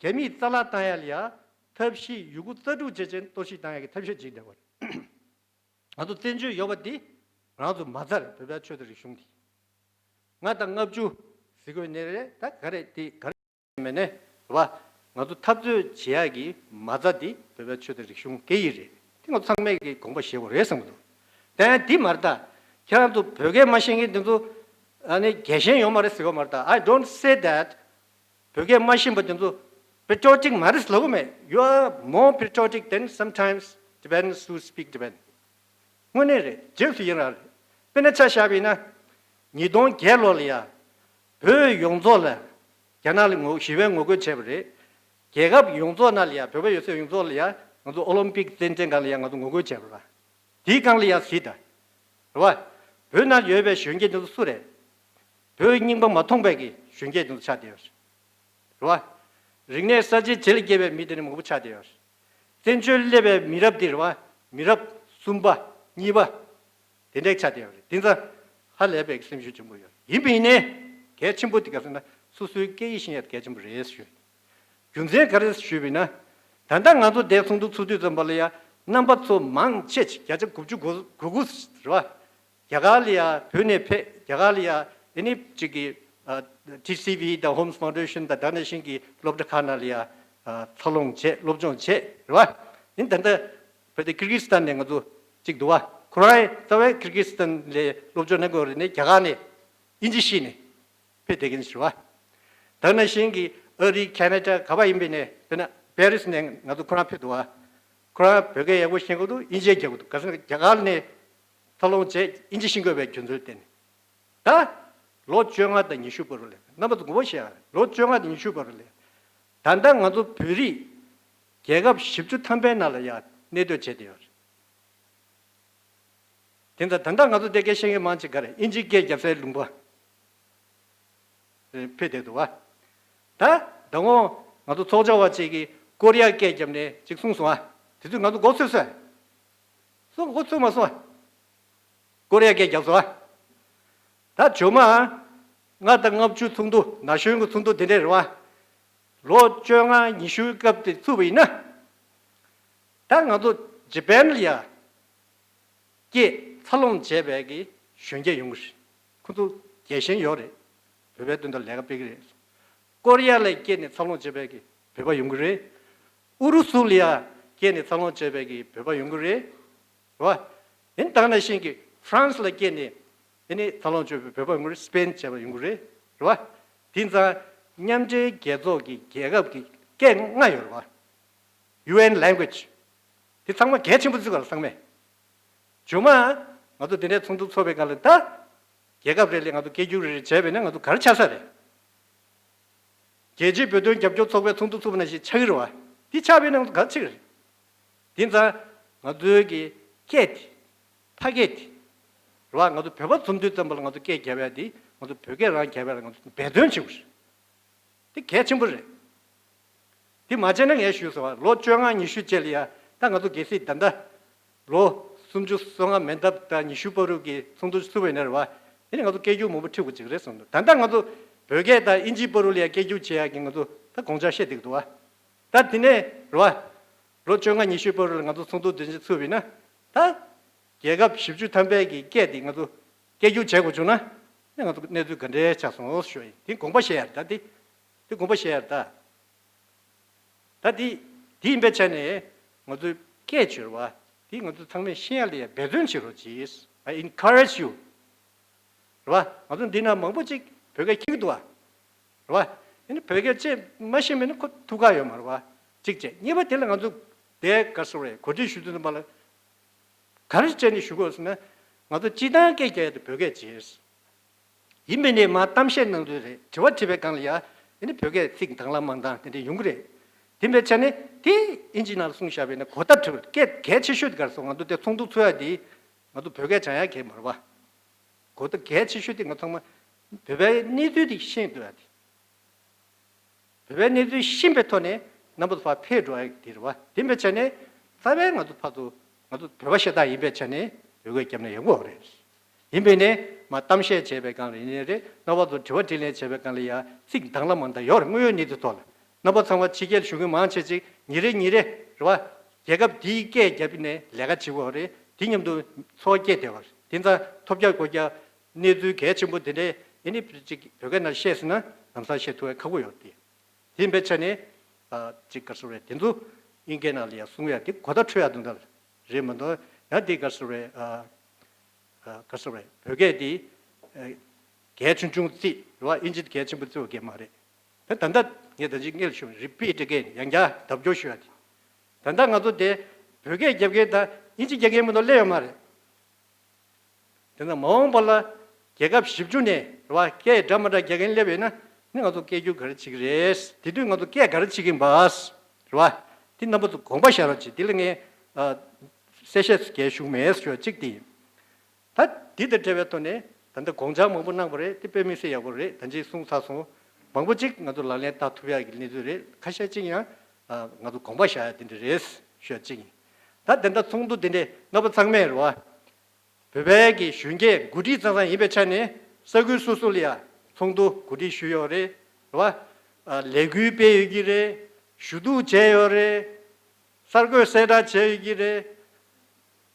རྒྱ་མིས་རྩ་བརླག་བཏང་ཡ་ལ་ཡ་ཐབས་ཤེས་ཡོད་རྒུ་རྩལ་སྤྲུགས་བྱས་བྱས་གཏོར་བཤིག་བཏང་ཡ་གི་ཐབས་ཤེས་བྱེད་བསྡད་པ་རེད། ང་ཚོ་བཙན་བྱོལ་ཡོད་པ་འདི་ང་ཚོ་མ་རྩ་རེད། བོད་པའི་ཆོས་དང་རིག་གཞུང་འདི། ལྔ་དང་ལྔ་བཅུ་ཟེར་དགོས་ནི་རེད། ད་ག་རེ་དེ་ག་རེ་མེད་ནས་རེད་བ། ང་ཚོ་འཐབ་རྩོད་བྱེད་ཡ་གི་མ་རྩ་འདི་བོད་པའི་ཆོས་དང་རིག་གཞུང་སྐད་ཡིག་རེད། དེ་ང་ཚོ་ཚང་མས་ཀྱི་དགོངས་པ་བཞེས་དགོས་རེད་བསམ་གྱི་འདུག་དེ་ཡང་འདི་མ་རེད་ད། ཁྱེད་རང་ཚོ་བོད་སྐད་མ་ཤེས་མཁན་དེ་ཚོ་ཨ་ནི་རྒྱལ་ཞེན་ཡོད་མ་རེད་ཟེར་གྱི་མ་རེད་ད། I don't say that བོད་སྐད་མ་ཤེས་པ་དེ་ཚོ་patriotic མ་རེད་ལབ་གི་མེད། You are more patriotic than sometimes Tibetans who speak Tibetan. དངོས་གནས་རེད། རྗེས་སུ་ཡི་རང་རེད། དཔེར་ན་ཆ་བཞག་པ་ཡིན་ན། ཉིས་སྟོང་བརྒྱད་ལོ་ལ་ཡ། བོད་ཡོངས་རྫོགས་ལ་རྒྱ་ནག་ལ་ངོ་ཞི་བའི་ངོ་རྒོལ་བྱས་པ་རེད། རྒྱལ་ཁབ་ཡོངས་རྫོགས་ནང་ལ་ཡ། བོད་པ་ཡོད་ས་ཡོངས་རྫོགས་ལ་ཡ། ང་ཚོ་ཨོ་ལིམ་པིག་རྩེད་འགྲན་སྒང་ལ་ཡ་ང་ཚོ་ངོ་རྒོལ་བྱས་པ་རེད། དེའི་སྒང་ལ་ཡ་གཟིགས་དང་། རེད་བ། བོད་ནང་ཡོད་པའི་གཞོན་སྐྱེས་དེ་ཚོ་སུ་རེད། བོད་རྙིང་པ་མ་མཐོང་པའི་གི་གཞོན་སྐྱེས་དེ་ཚོ་ཆགས་བསྡད་ཡོད་རེད། རེད་བ། རིག་གནས་གསར་བརྗེ་རྗེས་ལ་སྐྱེས་པའི་མི་དེ་འདྲ་མང་པོ་ཆགས་བསྡད་ཡོད་རེད། བཙན་བྱོལ་སླེབས་པའི་མི་རབས་དེ་རེད་བ། མི་རབས་གསུམ་པ། གཉིས་པ། དེ་འདྲ་ཆགས་བསྡད་ཡོད་རེད། དེ་ཚོ་ཧ་ལས་པའི་སེམས་ཤུགས་ཆེན་པོ་ཡོད། ཡིན་པ་ཡིན་ནའི་གལ་ཆེན་པོ་དེ་ག་ཟེར་ན་སོ་སོའི་སྐད་ཡིག་ཤེས་ཡ་གལ་ཆེན་པོ་རེད་ཞུ། རྒྱུ་མཚན་ག་རེ་ཞུས་པ་ཡིན་ན། ད་ལྟ་ང་ཚོ་འདིར་ཚོགས་འདུ་ཚོགས་དུས་ཙམ་པ་ལ་ཡ་རྣམ་པ་ཚོ་མང་ཆེ་ཅིག་བརྒྱ་ཆ་དགུ་བཅུ་གོ་དགུ་རེད་བ། རྒྱ་གར་ལ་ཡ་བོད་ནས་ཕེབས། རྒྱ་གར་ལ་ཡ་ཨེ་ནི་ཅིག་གི་ཨ་ཊི་སི་ཝི་དང་ཧོམ་སི་ཕའུན་ཌེ་ཤན་དང་ད་ནང་བཞིན་གྱི་སློབ་གྲྭ་ཁག་ནང་ལ་ཡ་ཨ་འཚར་ལོངས་བྱས། སློབ་སྦྱོང་བྱས་རེད་བ། ཨེ་ནི་ད་ལྟ་བོད་དེ་ཀིར་གིས་སི་ཐན་ནས་ང་ཚོ་གཅིག་འདུག་བ། ཁོ་རང་རྩ་བའི་ཀིར་གིས་སི་ཐན་ལ་སློབ་སྦྱོང་གནང་གི་ཡོད་རེད། ནས་རྒྱ་གར་ནས་ དབྱིན་ཇི་ཤེས་ནས་ཕེབས་བསྡད་མཁན་ཞིག་རེད་བ། ད་ནང་བཞིན་གྱི་ཨ་རི་ཁེ་ན་ཌ་ག་པར་ཡིན་པའི་ནས་དཔེར་ན་པེ་རི་སི་ནས་ང་ཚོ་ཁོ་རང་ཕེབས་འདུག་བ། ཁོ་རང་བོད་སྐད་ཡག་པོ་ཤེས་ཀྱི་འདུག་དབྱིན་ཇི་རྒྱག་གི་འདུག་ག་ཟེར་ན་རྒྱ་གར་ནས་འཚར་ལོངས་བྱས་དབྱིན་ཇི་ཤེས་དགོས་པའི་རྒྱུ་མཚན་བརྟེན་ནས། ད་ལོ་བཅོ་ལྔ་དང་ཉི་ཤུ་བར་དུ་ལས་རྣམ་པ་ཚོ་དགོངས་པ་བཞེས་ཡ། ལོ་བཅོ་ལྔ་དང་ཉི་ཤུ་བར་དུ་ལས་ད་ལྟ་ང་ཚོ་བོད་རིགས་རྒྱལ་ཁབ་བཞི་བཅུ་ཐམ་པའི་ནང་ལ་ཡ་གནས་སྡོད་བྱས་བསྡད་ཡོད་རེད། དེ་ཚོ་ད་ལྟ་ང་ཚོ་དེ་སྐད་བཤད་མཁན་མང་ཆེ་ག་རེ་དབྱིན་ཇིའི་སྐད་རྒྱབ་སའི་ལུང་པ་ཕེབས་བསྡད་འདུག་བ། ད་ད་དུང་ང་ཚོ་ཚོགས་བཅར་བ་ཅིག་གིས་ཀོ་རི་ཡ་སྐད་རྒྱབ་ནས་ཅིག་གསུངས་སོང་ཨ། དེ་ཚོས་ང་ཚོ་མགོ་ཚོས་སོང་། སོང་མགོ་ཚོས་མ་སོང་ཨ། ཀོ་རི་ཡ་སྐད་རྒྱབ་སོང་ཨ། ད་ཇོ་མ་ལྔ་དང་ལྔ་བཅུ་ཚོགས་འདུ་ན་གཞོན་གྱི་ཚོགས་འདུ་དེ་འདྲས་རེད་བ། ལོ་བཅོ་ལྔ་ཉི་ཤུའི་སྐབས་དེ་ཚུད་པ་ཡིན་ན། ད་ང་ཚོ་ཇི་པན་ལ་ཡ་སྐྱེས་འཚར་ལོངས་བྱས་པའི་གི་གཞོན་སྐྱེས་ཡོང་གི་རེད། ཁོ་ཚོ་རྒྱལ་ཞེན་ཡོད་རེད། བོད་པའི་དོན་དུ་ལས་ཀ་སྤེལ་གི་རེད། ཀོ་རི་ཡ་ལ་སྐྱེས་ནས་འཚར་ལོངས་བྱས་པའི་གི་བོད་པ་ཡོང་གི་རེད། ཨུ་རུ་སུ་ལ་ཡ་སྐྱེས་ནས་འཚར་ལོངས་བྱས་པའི་གི་བོད་པ་ཡོང་གི་རེད། རེད་བ། ཡིན་ད་ག་ནང་བཞིན་གི་ཧྥ་རན་སི་ལ་སྐྱེས་ནས་ཨེ་ནི་འཚར་ལོངས་བྱས་པའི་བོད་པ་ཡོང་གི་རེད། སི་པེན་བྱས་པ་ཡོང་གི་རེད། རེད་བ། དེ་ཙང་མཉམ་འབྲེལ་རྒྱལ་ཚོགས་ཀྱི་རྒྱལ་ཁབ་ཀྱི་སྐད་ལྔ་ཡོད་རེད་བ། ཡུ་ཨེན་ལེང་གུ་ཨེཇ། དེ་ཚང་མ་གལ་ཆེན་པོ་བརྩི་དགོས་རེད་ཚང་མས། ཇོ་མ་ང་ཚོ་དེ་འདྲའི་ཚོགས་འདུ་ཚོགས་པའི་སྒང་ལ་ད་རྒྱལ་ཁབ་རེ་ལ་ང་ཚོ་སྐད་སྒྱུར་རེ་རེ་བྱས་པས་ན་ང་ཚོ་ག་རེ་ཆགས་ས་རེད། རྒྱལ་སྤྱིའི་བོད་དོན་རྒྱབ་སྐྱོར་ཚོགས་པའི་ཚོགས་འདུ་ཚོགས་པ་ནང་བཞིན་ཆགས་ཀྱི་རེད་བ། འདི་ཆགས་པས་ན་ང་ཚོ་ག་རེ་བྱེད་ཀྱི་རེད། དེ་ཙང་ང་ཚོའི་གི་སྐད་དེ་ཕ་སྐད་དེ་རེད་བ། ང་ཚོ་བོད་པ་འཛོམས་དུས་ཙམ་པ་ལ་ང་ཚོ་སྐད་རྒྱབ་ཡ་དེ་ང་ཚོ་བོད་སྐད་རང་རྒྱབ་ཡ་ལ་ང་ཚོ་འབད་བརྩོན་བྱེད་དགོས་རེད། དེ་གལ་ཆེན་པོ་རེད། དེ་མ་བྱས་ན་ངས་ཞུས་སོང་བ། ལོ་བཅོ་ལྔ་ཉི་ཤུ་རྗེས་ལ་ཡ་ད་ང་ཚོ་གལ་སྲིད་ད་ལྟ་ལོ་སུམ་ཅུ་སོ་ལྔ་མན་འདབས་དང་ཉི་ཤུ་བར་དུ་གི་ཚོགས་འདུ་ཚུགས་པ་ཡིན་ན་རེད་བ། དེ་ནི་ང་ཚོ་སྐད་སྒྱུར་མང་པོ་ཁྲིད་དགོས་ཅིག་རེད་བསམ་འདུག་ད་ལྟ་ང་ཚོ་བོད་སྐད་དང་དབྱིན་ཇིའི་བར་དུ་ལ་ཡ་སྐད་སྒྱུར་བྱེད་ཡག་གི་ང་ཚོ་ད་དགོངས་འཆར་བཤད་བསྡད་ཀྱི་འདུག་བ། ད་དེ་ནས་རེད་བ། ལོ་བཅོ་ལྔ་ཉི་ཤུའི་བར་དུ་ལ་ང་ཚོ་ཚོགས་འདུ་དེ་འདྲ་ཚུགས་པ་ཡིན་ན། ད་རྒྱལ་ཁབ་བཞི་བཅུ་ཐམ་པའི་གི་སྐད་དེ་ང་ཚོ་སྐད་སྒྱུར་བྱེད་དགོས་བྱུང་ན། ང་ཚོ་གནས་ཚུལ་ག་འདྲའི་ཆགས་སོང་ཞུ་ཡིན། དེ་དགོངས་པ་བཞེས་ཡ་རེད་ད། དེ་དེ་དགོངས་པ་བཞེས་ཡ་རེད་ད། ད་དེ་དེ་ཡིན་པའི་ཆ་ནས་ང་ཚོའི་སྐད་བྱོས་རེད་བ། དེ་ང་ཚོ་ཚང་མས་ཤེས་ཡ་ལ་ཡ་འབད་བརྩོན་བྱེད་རོགས་གྱིས། I encourage you. རེད་བ། ང་ཚོ་འདི་ན་མང་པོ་ཅིག་བོད་སྐད་ཁྱེར་གྱི་འདུག་བ། རེད་བ། ཡིན་ན་བོད་སྐད་ཅིག་མ་ཤེས་མེད་ན་ཁོ་ཐུགས་ཁག་ཡོད་མ་རེད་བ། གཅིག་བྱས། གཉིས་པ་དེ་ལ་ང་ཚོ་དེ་ག་སོ་རེད། གོ་སྒྲིག་ཞུ་དུས་ཙམ་པ་ལ་ག་རེ་བྱས་ནས་ཞུ་དགོས་ཟེར་ན། ང་ཚོ་སྤྱི་བཏང་སྐད་རྒྱག་ཡ་དེ་བོད་སྐད་བྱས། ཡིན་པས་ནས་མར་གཏམ་བཤད་གནང་དུས་རེད། དྲི་བ་དྲིས་པའི་སྒང་ལ་ཡ། ཡིན་ན་བོད་སྐད་ཚིག་དང་ལ་མང་དང་དེ་འདྲ་ཡོང་གི་རེད། དེ་འབའི་ཆ་ནས་དེ་དབྱིན་ཇི་ནང་ལ་གསུངས་བཞག་པས་ན་གོ་བརྡ་འཕྲོད་པ་གལ་གལ་ཆེ་ཤོས་དེ་ག་རེ་སོང་། ང་ཚོ་དེ་ཚོགས་འདུ་ཚོགས་ཡ་དེ་ང་ཚོ་བོད་སྐད་སྦྱང་ཡ་གལ་མ་རེད་བ། གོ་བརྡ་གལ་ཆེ་ཤོས་དེ་ང་ཚང་མ་བོད་པའི་གནས་ཚུལ་དེ་ཤེས་འདོད་ཡ་དེ། བོད་པའི་གནས་ཚུལ་ཤེས་པའི་ཐོག་ནས་རྣམ་པ་ཚོ་ཕར་ཕེབས་འགྲོ་ཡ་དེ་རེད་བ། དེ་འབའི་ཆ་ནས་རྩ་བའི་ང་ཚོ་ཕར་ཚུར་ང་ཚོ་བོད་པ་ཤ་སྟག་ཡིན་པའི་ཆ་ནས་བོད་སྐད་རྒྱབ་ན་ཡག་པོ་རེད། ཡིན་པས་ནས་མར་གཏམ་བཤད་བྱས་པའི་སྒང་ལ་ཡིན་ནའི་རེད། རྣམ་པ་ཚོ་དྲི་བ་དྲིས་ལན་བྱས་པའི་སྒང་ལ་ཡ་ཚིག་དང་ལ་མང་དང་ཡོད་རེད། དངོས་ཡོད་གནས་ཚུལ་ཐོག་ལ་རྣམ་པ་ཚང་མ་ཕྱི་རྒྱལ་བཞུགས་མཁན་མང་ཆེ་ཅིག་ཉིན་རེ་ཉིན་རེ་རེད་བ། རྒྱལ་ཁབ་འདིའི་སྐད་རྒྱབ་ནས་ལས་ཀ་བྱེད་དགོས་རེད། དེ་མཉམ་དུ་འཚོ་བ་སྐྱེལ་བསྡད་པ་རེད། དེ་ཙང་ཐོབ་རྒྱག་དགོས་རྒྱག་གནས་ཚུལ་གལ་ཆེན་པོ་དེ་འདྲས་ཨེ་ནི་ཅིག་བོད་སྐད་ནང་བཤད་ཟིན་ན་ལམ་སང་བཤད་ཐུབ་ཡ་ཁག་པོ་ཡོད་དེ། དེ་ཡིན་པའི་ཆ་ནས་ཨ་ཅིག་ག་རེ་ཟེར་རེད། དེ་ཚོ་དབྱིན་སྐད་ནང་ལ་ཡང་གསུང་ཡ་དེ་གོ་བརྡ་འཕྲོད་ཡ་དོན་དག་རེད་མ་གཏོགས། ཡང་དེ་ག་རེ་ཟེར་རེད། ཨ་ཨ་ག་རེ་ཟེར་རེད། བོད་སྐད་དེ་ཨ་གལ་ཆུང་ཆུང་བརྩི་རེད་བ། དབྱིན་ཇི་དེ་གལ་ཆེན་པོ་བརྩི་བ་གལ་མ་རེད། ད་ད་ལྟ་ངས་ད་ཅིག་སྔོན་ལ་ཞུས་པ། Repeat again. ཡང་བསྐྱར་ལྡབ་སྐྱོར་ཞུ་ཡ་དེ། ད་ལྟ་ང་ཚོ་དེ་བོད་སྐད་རྒྱབ་མཁན་དང་དབྱིན་ཇི་རྒྱབ་མཁན་མ་གཏོགས་སླེབས་ཡོད་མ་རེད། དེ་ན་མ་འོངས་པ་ལ་རྒྱལ་ཁབ་བཞི་བཅུ་ནས་རེད་བ། སྐད་འདྲ་མ་འདྲ་རྒྱག་མཁན་སླེབས་ཡོད་ན་ནི་ང་ཚོ་སྐད་སྒྱུར་ག་རེ་བྱེད་ཀྱི་རེད། དེ་དུས་ང་ཚོ་སྐད་ག་རེ་བྱེད་ཀྱི་ཡིན་པ་རེད་བ། དེ་རྣམ་པ་ཚོ་དགོངས་པ་བཞག་རོགས་བྱེད། དེ་ལ་ངས་ཨ་གསལ་བཤད་སུ་གལ་ཞུགས་མེད་ཞུ་བ་གཅིག་དེ་ཡིན། ད་འདི་དང་འབྲེལ་བའི་ཐོག་ནས་ད་ལྟ་དགོངས་འཆར་མང་པོ་གནང་བ་རེད། དེ་དཔེ་མི་སྲིད་ཡག་པོ་རེད། ད་ཅིག་གསུངས་ཚར་སོང་། མང་པོ་ཅིག་ང་ཚོ་ལག་ལེན་བསྟར་ཐུབ་ཡག་གི་གནས་ཚུལ་རེད། ཁ་ཤས་ཅིག་ཡང་ཨ་ང་ཚོ་དགོངས་པ་བཞག་ཡ་དེ་འདྲ་རེད་ཞུ་བ་གཅིག་ཡིན། ད་དེ་འདྲ་ཚོགས་འདུ་དེ་འདྲའི་རྣམ་པ་ཚང་མས་རེད་བ། བོད་པའི་གི་གཞོན་སྐྱེས་འགོ་ཁྲིད་ཙང་ཙང་ཡིན་པའི་ཆ་ནས་ས་ཁུལ་སོ་སོ་ལ་ཡ་ཚོགས་འདུ་གོ་སྒྲིག་ཞུས་ཡོད་རེད། རེད་བ། ཨ་ལས་འགུལ་སྤེལ་ཡོད་ཀྱི་རེད། ཞུ་གཏུག་བྱས་ཡོད་རེད། གསར་འགོད་གསལ་བསྒྲགས་བྱས་ཡོད་ཀྱི་རེད།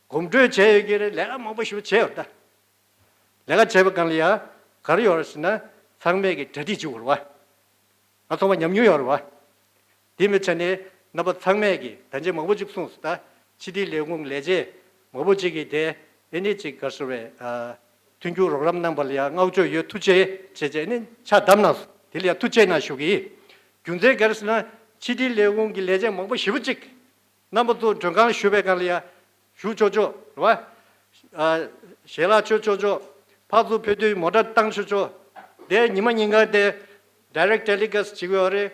གོམ་བགྲོད་བྱས་ཡོད་ཀྱི་རེད། ལས་ཀ་མང་པོ་ཞིག་བྱས་ཡོད་ད། ལས་ཀ་བྱས་པའི་སྒང་ལ་ཡ་ག་རེ་ཡོད་རེད་ཟེར་ན་ཚང་མས་ཀྱི་གྲ་སྒྲིག་བྱེད་དགོས་རེད་བ། ང་ཚང་མ་ཉམས་མྱོང་ཡོད་རེད་བ། དེ་མི་ཆ་ནས་རྣམ་པ་ཚང་མས་ཀྱི་ད་ཅི་མང་པོ་ཅིག་གསུངས་སོང་ད། ཕྱི་དྲིལ་ལས་ཁུངས་ལས་བྱེད་མང་པོ་ཅིག་གིས་དེ་ཨེ་ནི་ཅིག་ག་རེ་ཟེར་བས། ཨ། མཐུན་འགྱུར་རོགས་རམ་གནང་པ་ལ་ཡང་བསྔགས་བརྗོད་ཡོད། ཐུགས་རྗེ་ཆེ་བྱས་ནས་ཕྱག་བསྡམས་གནང་སོང་། དེ་ལ་ཡང་ཐུགས་རྗེ་གནང་ཞུ་གི་ཡིན། རྒྱུ་མཚན་ག་རེ་ཟེར་ན། ཕྱི་དྲིལ་ལས་ཁུངས་ཀྱི་ལས་བྱེད་མང་པོ་ཞེ་པོ་ཅིག་རྣམ་པ་ཚོ་མགྲོན་ཁང་ཞུ་བའི་སྒང་ལ་ཡང་ཞུ་ཆོག་ཆོག་རེད་བ། ཨ། ཞལ་ལག་མཆོད་ཆོག་ཆོག་ཕར་ཚུར་ཕེབས་དུས་མོ་ཊ་བཏང་ཆོག་ཆོག་དེ་ཉི་མ་ཉིན་གང་དེ་direct telecast བྱེད་ཀྱི་ཡོད་རེད།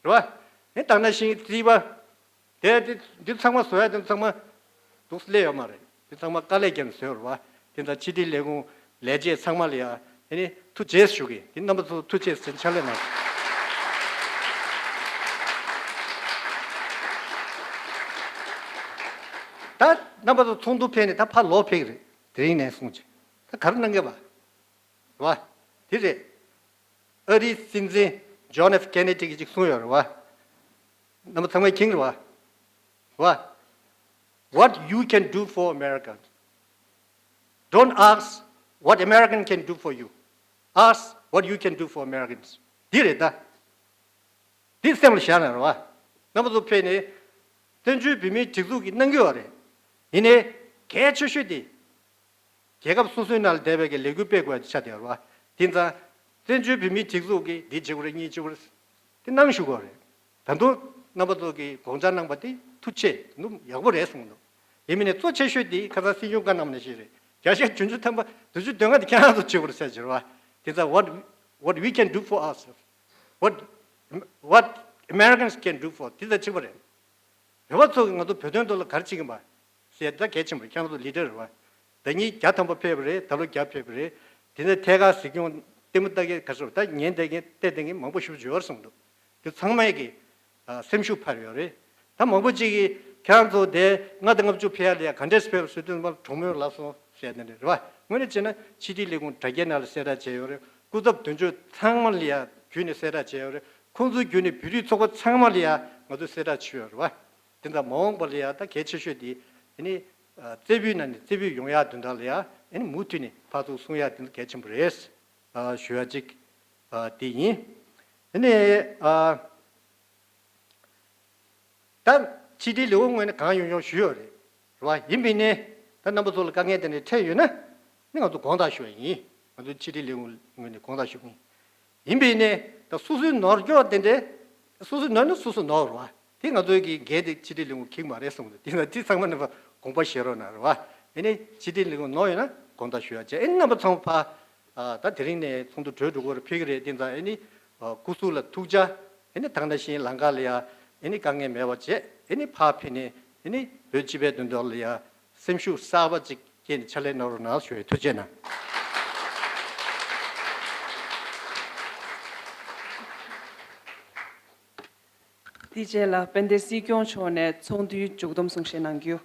རེད་བ། ཨེ་ད་ནང་བཞིན་རྩིས་པ། དེ་དེ་འདི་ཚང་མ་བཟོ་ཡ་དེ་ཚང་མ་འདུག་སླེབས་ཡོད་མ་རེད། འདི་ཚང་མ་དཀའ་ལས་བརྒྱབ་ནས་བཟོས་རེད་བ། དེ་ཚང་ཕྱི་དྲིལ་ལས་ཁུངས་ལས་བྱེད་ཚང་མ་ལ་ཡ་ཨེ་ནི་ཐུགས་རྗེ་ཆེ་ཞུ་གི། དེ་རྣམ་པ་ཚོ་ཐུགས་རྗེ་ཆེ་ཕྱག་ལས་གནང་། ད་རྣམ་པ་ཚོ་ཚོགས་འདུ་ཕེབས་ནས་ད་ཕར་ལོག་ཕེབས་ཀྱི་རེད། དེ་རིང་ནས་བཟུང་ཅིག་ད་ག་རེ་གནང་གི་བ། རེད་བ། དེ་རེད། ཨ་རིའི་སྲིད་འཛིན་John F Kennedy གིས་ཅིག་གསུངས་ཡོད་རེད་བ། རྣམ་པ་ཚང་མས་མཁྱེན་རེད་བ། བ། What you can do for Americans. Don't ask what American can do for you. Ask what you can do for Americans. འདི་རེད་ད། འདི་སེམས་ལ་བཞག་ན་རེད་བ། རྣམ་པ་ཚོ་ཕེབས་ནས་བཙན་བྱོལ་བོད་མིའི་སྒྲིག་འཛུགས་ཀྱིས་གནང་གི་ཡོད་རེད། ཡིན་ནའི་གལ་ཆེ་ཤོས་དེ། རྒྱལ་ཁབ་སོ་སོའི་ནང་ལ་བསྡད་པའི་གི་ལས་འགུལ་སྤེལ་དགོས་ཡ་ཆགས་བསྡད་ཡོད་རེད་བ། དེ་ཙང་བཙན་བྱོལ་བོད་མིའི་སྒྲིག་འཛུགས་ཀྱིས་འདི་བྱེད་དགོས་རེད། གཉིས་བྱེད་དགོས་རེད། དེ་གནང་ཞུ་དགོས་རེད། ད་དུང་རྣམ་པ་ཚོ་གིས་དགོངས་འཆར་གནང་པ་དེ་ཐུགས་རྗེ་ཆེ། ནུབ་ཡག་པོ་རེད་གསུངས་འདུག་ཡིན་མིན་ནས་གཙོ་ཆེ་ཤོས་དེ་ཁ་སང་སྲིད་སྐྱོང་བཀའ་གནང་བ་ནང་བཞིན་རེད། བརྒྱ་ཆ་བདུན་ཅུ་ཐམ་པ་བདུན་ཅུ་དོན་ལྔ་དེ་ཁྱེད་རང་ཚོ་བྱེད་དགོས་རེད་ཟེར་གྱི་རེད་བ། དེ་ཙང་what, what we can do for ourselves, what, what Americans can do for དེ་ཙང་གཅིག་པ་རེད། བོད་པ་ཚོ་གིས་ང་ཚོ་བོད་དོན་ཐོག་ལ་ག་རེ་བྱེད་ཀྱི་ཡིན་པ་ཟེར་ད་གལ་ཆེན་པོ་རེད། ཁྱེད་རང་ཚོ་ལི་ཌར་རེད་བ། ཟླ་ཉིན་བརྒྱ་ཐམ་པ་ཕེབས་པ་རེད། ད་ལོ་བརྒྱ་ཕེབས་པ་རེད། དེ་ནས་ཐད་ཀར་གཟིགས་སྐྱོང་ལྟད་མོ་ལྟ་མཁན་ག་ཚོད་ད་ཉན་བསྡད་མཁན་བལྟས་བསྡད་མཁན་མང་པོ་ཞེ་པོ་ཅིག་ཡོད་རེད་གསུངས་འདུག་དེ་ཚང་མས་ཀྱི་ཨ་སེམས་ཤུགས་འཕར་ཡོད་རེད། ད་མང་པོ་ཅིག་གིས་ཁྱེད་རང་ཚོ་དེ་ལྔ་དང་ལྔ་བཅུ་ཕེབས་ཡ་ལ་ཡ་ག་འདྲས་ཕེབས་ཟེར་དུས་ཙམ་པ་གྲོགས་མོས་ལབ་སོང་ཟེར་དེ་འདྲ་རེད་བ། དངོས་གནས་བྱས་ན་ཕྱི་དྲིལ་ལས་ཁུངས་དྲ་རྒྱའི་ནང་ལ་གསལ་བསྒྲགས་བྱས་ཡོད་རེད། སྐུ་ཚབ་དོན་གཅོད་ཚང་མ་ལ་ཡ་བརྒྱུད་ནས་གསལ་བསྒྲགས་བྱས་ཡོད་རེད། ཁོང་ཚོའི་བརྒྱུད་ནས་བོད་རིགས་ཚོགས་པ་ཚང་མ་ལ་ཡ་ང་ཚོས་གསལ་བསྒྲགས་བྱས་ཡོད་རེད་བ། དེ་ཙང་མ་འོངས་པ་ལ་ཡ་ད་གལ་ཆེ་ཤོས་དེ་ཨ་ནི་ཨ་རྩེ་ཕུད་ནང་ནས་རྩེ་ཕུད་ཡོང་ཡ་དོན་དག་ལ་ཡ་ཨ་ནི་མུ་མཐུད་ནས་ཕར་ཚུར་གསུང་ཡ་དེ་གལ་ཆེན་པོ་རེད། ཨ་ཞུ་ཡ་གཅིག་ཨ་དེ་ཡིན། ཨ་ནི་ཨ་ད་ཕྱི་དྲིལ་ལས་ཁུངས་ངོས་ནས་གང་ཡོང་ཡོང་ཞུས་ཡོད་རེད། རེད་བ། ཡིན་པས་ནི་ད་རྣམ་པ་ཚོ་ལ་དཀའ་ངལ་དེ་འདྲ་འཕྲད་ཡོད་ན་ནི་ང་ཚོ་དགོངས་དག་ཞུ་ཡ་ཡིན། ང་ཚོ་ཕྱི་དྲིལ་ལས་ཁུངས་ངོས་ནས་དགོངས་དག་ཞུ་གི་ཡིན། ཡིན་པས་ནི་ད་སོ་སོའི་ནོར་སྐྱོར་དེ་འདྲས། སོ་སོའི་ནོར་ནི་སོ་སོ་ནོར་རེད་བ། དེ་ང་ཚོའི་གི་འགན་དེ་ཕྱི་དྲིལ་ལས་ཁུངས་འཁྱེར་མ་རེད་གསུངས་འདུག་དེ་ན་དེ་ཚང་མ་ནི་དགོངས་པ་བཞེས་རོགས་གནང་། རེད་བ། ཨེ་ནི་ཕྱི་དྲིལ་ལས་ཁུངས་ནོར་ཡོད་ན་དགོངས་དག་ཞུ་ཡ་བྱས། ཨེ་ནི་རྣམ་པ་ཚང་མ་ཕར་ཨ་ད་དེ་རིང་ནས་ཚོགས་འདུ་གྲོལ་འགྲོ་གི་རེད། ཕེབས་ཀྱི་རེད། དེ་ཙང་ཨེ་ནི་ཨ་སྐུ་གཟུགས་ལ་ཐུགས་ཅག་ཨེ་ནི་ད་ག་ནང་བཞིན་ལམ་ཁ་ལ་ཡ་ཨེ་ནི་དཀའ་ངལ་མེད་པ་བྱས། ཨེ་ནི་ཕར་ཕེབས་ནས་ཨེ་ནི་བོད་སྤྱི་པའི་དོན་དག་ལ་ཡ་སེམས་ཤུགས་གསར་པ་ཅིག་སྐྱེས་ནས་ཕྱག་ལས་གནང་རོགས་གནང་ཞུ་ཡ། ཐུགས་རྗེ་གནང་། དེ་རྗེས་ལ་དཔལ་ལྡན་སྲིད་སྐྱོང་མཆོག་ནས་ཚོགས་འདུའི་མཇུག་བསྡོམས་གསུང་བཤད་གནང་རྒྱུ།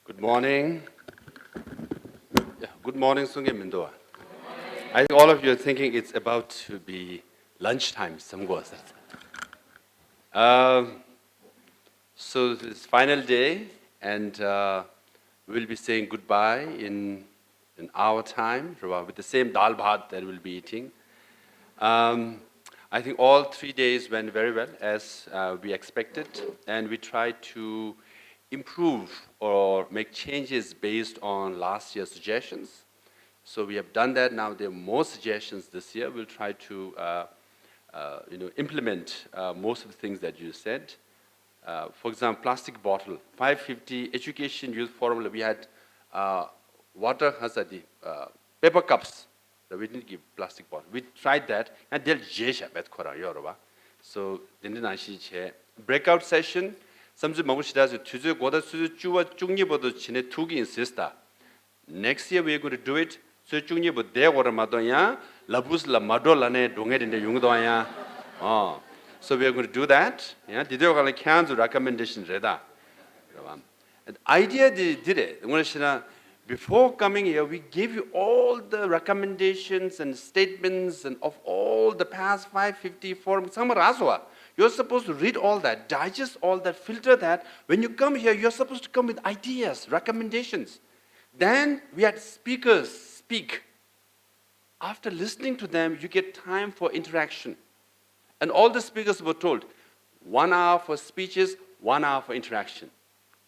Good morning. Yeah, good morning གསུང་གི་མི་འདུག་བ། I think all of you are thinking it's about to be lunch time བསམ་གྱི་ཡོད་ས་རེད། Um, so this final day, and uh, we'll be saying goodbye in in our time, with the same dal bhat that we'll be eating. Um, I think all three days went very well, as uh, we expected, and we tried to improve or make changes based on last year's suggestions. So we have done that. Now there are more suggestions this year. We'll try to uh, uh, you know, implement uh, most of the things that you said. Uh, for example, plastic bottle, five fifty Education Youth Forum, we had uh, water, how's that, the uh, paper cups. We didn't give plastic bottle. We tried that, and དེ་ལ་བརྗེས་བཞག་པ་ཁོ་རང་ཡོད་རེད་བ། So དེ་འདྲ་ནང་བཞིན་བྱས། Breakout session, བསམ་ཚུལ་མང་པོ་ཞིག་བཏང་ཟེར། དུས་ཚོད་འགོར་ད་ཆུ་ཚོད་བཅུ་པ་བཅུ་གཉིས་བར་དུ་བྱེད་ནས་ཐུག་གི་ཡིན་ཟེར་ད། Next year we are going to do it. ཚོད་བཅུ་གཉིས་པོ་བསྡད་དགོས་རེད་མ་གཏོགས་ཡང་ལ་བུས་ལ་མ་འགྲོ་ལབ་ནས་འགྲོ་མཁན་དེ་འདྲ་ཡོང་གི་འདུག་ཡང་། ཨོ། So we are going to do that. ཡང་དེ་དུས་ག་ལ་ཁྱེད་རང་ཚོ་recommendation རེད་ད། རེད་བ། Idea དེ་འདི་རེད། དངོས་གནས་བཤད་ན། Before coming here, we gave you all the recommendations and statements and of all the past five fifty forum ཚང་མ་རག་སོང་བ། You're supposed to read all that, digest all that, filter that. When you come here, you're supposed to come with ideas, recommendations. Then we had speakers speak. After listening to them, you get time for interaction. And all the speakers were told, one hour for speeches, one hour for interaction.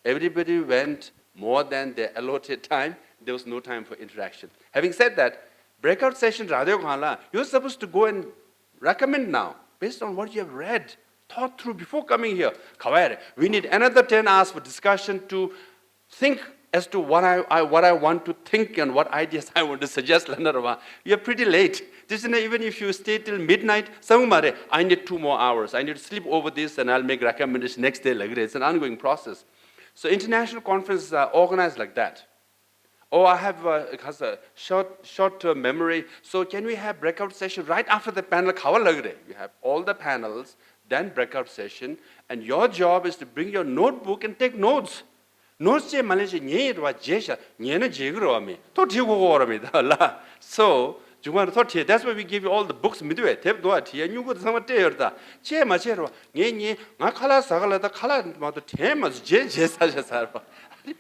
Everybody went more than the allotted time, there was no time for interaction. Having said that, breakout session རག་དུས་གང་ལ, you're supposed to go and recommend now, based on what you have read, thought through before coming here. ག་བ་རེད། We need another ten hours for discussion to think as to what I, I, what I want to think and what ideas I want to suggest. ལབ་ན་རེད་བ། You're pretty late. This is, even if you stay till midnight, བསམ་གྱི་མ་རེད། I need two more hours. I need to sleep over this and I'll make recommendation next day. ལབ་ཀྱི་རེད། It's an ongoing process. So international conferences are organized like that. Oh, I have a, has a short, short-term memory. So can we have breakout session right after the panel? ག་བ་ལབ་ཀྱི་རེད། You have all the panels, then breakout session, and your job is to bring your notebook and take notes. Notes ཅིག་མ་ལེན་ཅིག་ཉན་ཡིན་རེད་བ། བརྗེད་ཤག་ཉན་ན་བརྗེད་ཀྱི་རེད་བ། མི་ཐོ་བྲིས་དགོས་ཀྱི་རེད་མི་ད་ལ། So མཇུག་མ་ཐོ་བྲིས། That's why we give you all the books. མི་འདུག་བས། དེབ་འདུག་བ། བྲིས་ཡ་སྨྱུ་གུ་དེ་ཚང་མ་སྤྲད་ཡོད་རེད། ད་བྱས་མ་བྱས་རེད་བ། ངས་ཉན། ང་ཁ་ལག་ཟ་ག་ལ། ད་ཁ་ལག་མ་གཏོགས་དྲན་མ་སོང་། བརྗེད་བརྗེད་ཚར་ཤག་ཚར་བ།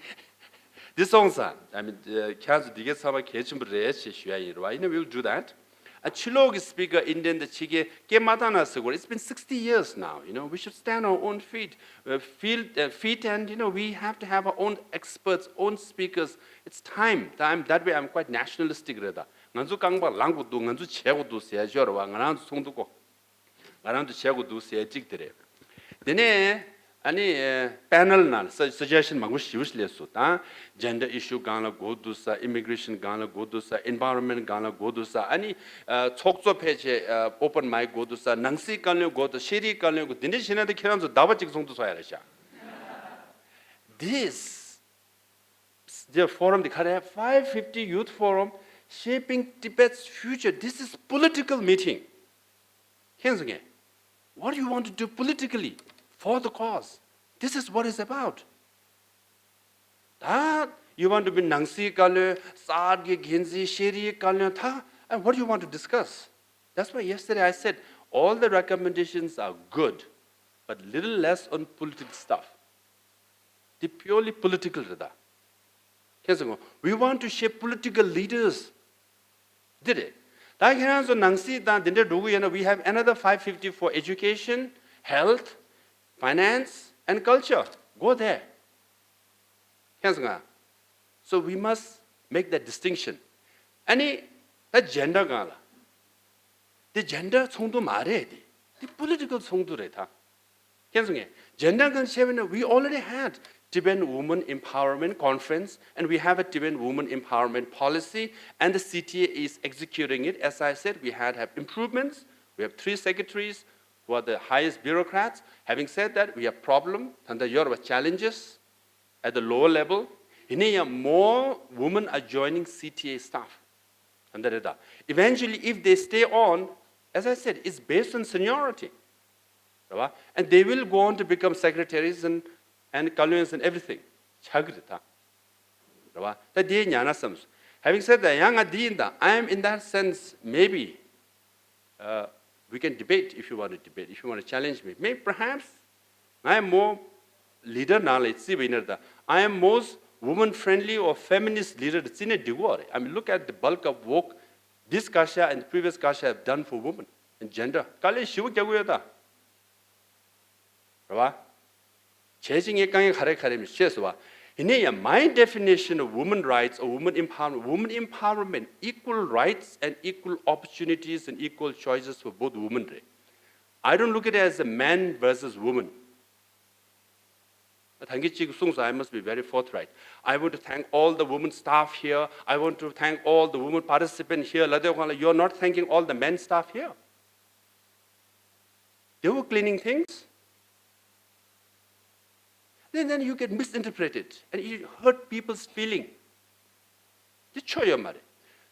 འདི་སོང་ཙང་། I mean, ཁྱེད་ཚོ་འདི་གའི་ཚང་མ་གལ་ཆེན་པོ་རེད་ཅེས་ཞུ་ཡ་ཡིན་རེད་བ། You know, we will do that. ཨ། ཕྱི་ལོགས་ཀྱི་སྤི་ཀར་ཨིན་ཌི་ཡན་དང་ཕྱི་རྒྱལ་སྐད་མ་བཏང་ན་ཟེར་གོ། It's been sixty years now. You know, we should stand on our own feet, uh, feel, uh, feet, and, you know, we have to have our own experts, own speakers. It's time. I'm, that way, I'm quite nationalistic རེད་ད། ང་ཚོ་རྐང་པ་ལངས་དགོས་འདུག་ང་ཚོ་བྱེད་དགོས་འདུག་ཟེར་ཡ་ཅིག་ཡོད་རེད་བ། ང་རང་ཚོ་ཚོགས་འདུ་སྐོར། ང་རང་ཚོ་བྱེད་དགོས་འདུག་ཟེར་ཡ་གཅིག་དེ་རེད། དེ་ནས་ཨ་ནི་པེ་ནལ་ནང་ལ་སུ་ཇེ་ཤན་མང་པོ་ཞེ་པོ་ཞིག་སླེབས་སོང་། ད་ཇེན་ཌར་ཨི་ཤུ་སྒང་ལ་དགོས་འདུག་ས། ཨི་མི་གྷི་རེ་ཤན་སྒང་ལ་དགོས་འདུག་ས། ཨེན་བྷ་རོན་མེན་ཊི་སྒང་ལ་དགོས་འདུག་ས། ཨ་ནི་ཚོགས་གཙོ་ཕལ་ཆེར་ཨོ་པན་མའིཀ་དགོས་འདུག་ས། ནང་སྲིད་བཀའ་བློན་དགོས་འདུག་ཤེས་རིག་བཀའ་བློན་དགོས། འདི་འདྲ་བྱས་ན་ད་ཁྱེད་རང་ཚོ་ཟླ་བ་གཅིག་ཚོགས་འདུ་ཚོགས་ཡ་རེད་ཤག This, the forum, the Kare five fifty Youth Forum, Shaping Tibet's Future. This is political meeting. ཁྱེད་ཚོ་ངས། What do you want to do politically for the cause? This is what it's about. ད་you want to be ནང་སྲིད་བཀའ་བློན། གསར་གྱི་འགན་འཛིན། ཤེས་རིག་བཀའ་བློན། ད་and what do you want to discuss? That's why yesterday I said all the recommendations are good, but little less on political stuff. འདི་purely political རེད་ད། ཁྱེད་ཚོ་གོ། We want to shape political leaders. འདི་རེད། ད་ཁྱེད་རང་ཚོ་ནང་སྲིད་དང་འདི་འདྲ་འགྲོ་གི་ཡོད་ན། We have another five fifty for education, health, finance and culture. Go there. ཁྱེད་ཚོ་གོ། So we must make that distinction. ཨ་ནི་ད་ཇེན་ཌར་སྒང་ལ། འདི་ཇེན་ཌར་ཚོགས་འདུ་མ་རེད། འདི་འདི་པོ་ལི་ཊི་ཀལ་ཚོགས་འདུ་རེད་ད། ཁྱེད་ཚོ་ངས་ཇེན་ཌར་སྒང་བཤད་པ་ན། We already had Tibetan Women Empowerment Conference, and we have a Tibetan Women Empowerment Policy, and the C T A is executing it. As I said, we had have improvements. We have three secretaries who are the highest bureaucrats. Having said that, we have problem. ད་ལྟ་ཡོད་རེད་བ། Challenges at the lower level. ཡིན་ན་ཡང་more women are joining C T A staff. ད་ལྟ་རེད་ད། Eventually, if they stay on, as I said, it's based on seniority. རེད་བ། And they will go on to become secretaries and, and བཀའ་བློན་and everything. ཆགས་ཀྱི་རེད་ད། རེད་བ། ད་དེ་ཉར་ན་བསམ་སོང་། Having said that, ཡང་ང་འདི་ཡིན་ད། I am, in that sense, maybe, uh, we can debate if you want to debate, if you want to challenge me. Maybe, perhaps, I am more leader ནང་ལ་བརྩིས་པ་ཡིན་ན་ད། I am most woman friendly or feminist leader བརྩིས་ན་འགྲིག་གི་རེད། I mean, look at the bulk of work this Kasha and the previous Kasha have done for women and gender. དཀའ་ལས་ཞེ་པོ་རྒྱག་གི་ཡོད་ད། རེད་བ། བྱས་ཙང་ངས་དཀའ་ངལ་ག་རེ་ག་རེ་མི་ཤེས་སོང་བ། ཡིན་ན་ཡང་my definition of women rights or women empowerment, women empowerment, equal rights and equal opportunities and equal choices for both women རེད། I don't look at it as a man versus woman. ད་གིན་གཅིག་གསུངས་སོང་། I must be very forthright. I want to thank all the women staff here. I want to thank all the women participants here. ལབ་དུས་སྒང་ལ། You're not thanking all the men staff here. They were cleaning things. Then, then you get misinterpreted and you hurt people's feeling. འདི་ཆོ་ཡོད་མ་རེད།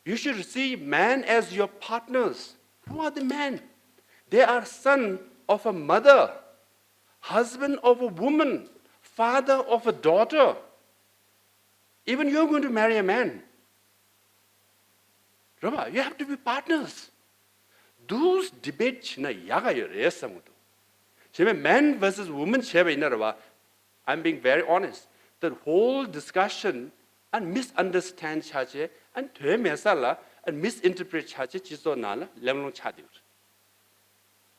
You should see men as your partners. Who are the men? They are son of a mother, husband of a woman, father of a daughter. Even you're going to marry a man. རེད་བ། You have to be partners. འདུག་སེ་debate བྱེད་ན་ཡག་ག་ཡོད་རེད་བསམ་གྱི་འདུག་བྱས་པས་men versus women བྱས་པ་ཡིན་ན་རེད་བ། I'm being very honest. The whole discussion ཨ་ནི་misunderstand ཆགས་བྱས། ཨ་ནི་དོན་མེད་ས་ལ་ཨ་ནི་misinterpret ཆགས་བྱས། སྤྱི་ཚོགས་ནང་ལ་གླེང་སློང་ཆགས་བསྡད་ཡོད་རེད།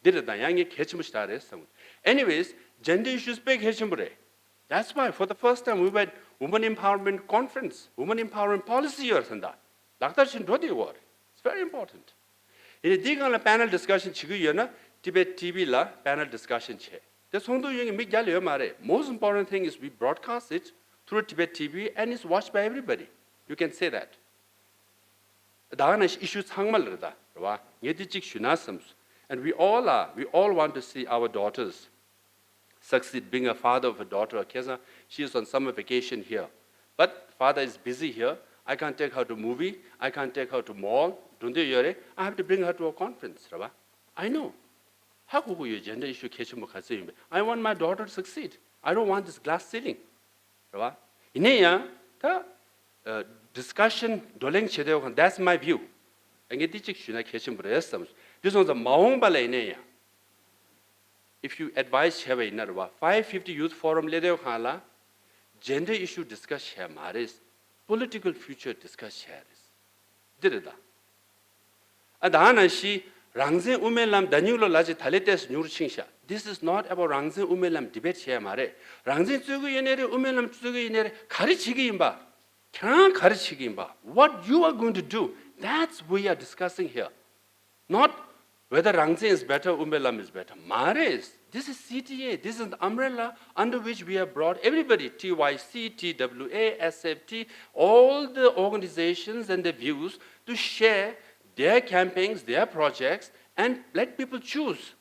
འདི་རེད་ད། ཡང་ངས་གལ་ཆེན་པོ་ཞིག་ད་རེད་བསམ་གྱི་འདུག Anyways, gender issues དཔེ་གལ་ཆེན་པོ་རེད། That's why for the first time we went Women Empowerment Conference, Women Empowerment Policy ཡོད་རེད་ད། ལག་བསྟར་བྱེད་འགྲོ་དེ་ཡོད་རེད། It's very important. ཡིན་ནའི་འདིའི་སྒང་ལ་panel discussion བྱེད་ཀྱི་ཡོད་ན། Tibet T V ལ་panel discussion བྱེད། དེ་ཚོགས་འདུ་ཡོད་མཁན་མི་བརྒྱ་ལས་ཡོད་མ་རེད། Most important thing is we broadcast it through Tibet T V and it's watched by everybody. You can say that. ད་ག་ནང་བཞིན་issue ཚང་མ་ལ་རེད་ད། རེད་བ། ངས་འདི་གཅིག་ཞུས་ན་བསམས། And we all are, we all want to see our daughters succeed, being a father of a daughter. ཁ་སང་she is on summer vacation here. But father is busy here. I can't take her to movie. I can't take her to mall. འགྲོ་འདོད་ཡོད་རེད། I have to bring her to a conference. རེད་བ། I know. ཧ་གོ་གི་ཡོད། Gender issue གལ་ཆེན་པོ་ག་ཚོད་ཡིན་པ། I want my daughter to succeed. I don't want this glass ceiling. རེད་བ། ཡིན་ནའི་ཡང་ད་discussion བགྲོ་གླེང་བྱེད་དུས། That's my view. ངས་འདི་གཅིག་ཞུས་ན་གལ་ཆེན་པོ་རེད་བསམ། འདི་སོང་ཙང་མ་འོངས་པ་ལ་ཡིན་ནའི་ཡང་། If you advise བྱས་པ་ཡིན་ན་རེད་བ། Five fifty Youth Forum སླེབས་དུས་སྒང་ལ་gender issue discuss བྱས་མ་རེད། Political future discuss བྱས་རེད། འདི་རེད་ད། ཨ་ད་ནང་བཞིན་རང་བཙན་དབུ་མའི་ལམ་ཟླ་ཉིན་ལོ་ལ་ཅིག་ད་ལས་ཏོག་ཙམ་ཉུང་རུ་ཕྱིན་ཤག This is not about རང་བཙན་དབུ་མའི་ལམ་debate བྱས་མ་རེད། རང་བཙན་རྩོད་ཀྱི་ཡོད་ནའི་རེད། དབུ་མའི་ལམ་རྩོད་ཀྱི་ཡོད་ནའི་རེད། ག་རེ་བྱེད་ཀྱི་ཡིན་པ། ཁྱེད་རང་ག་རེ་བྱེད་ཀྱི་ཡིན་པ། What you are going to do, that's we are discussing here. Not whether རང་བཙན is better, དབུ་མའི་ལམ་is better. མ་རེད། This is C T A. This is the umbrella under which we have brought everybody, T Y C, T W A, S F T, all the organizations and their views to share their campaigns, their projects, and let people choose.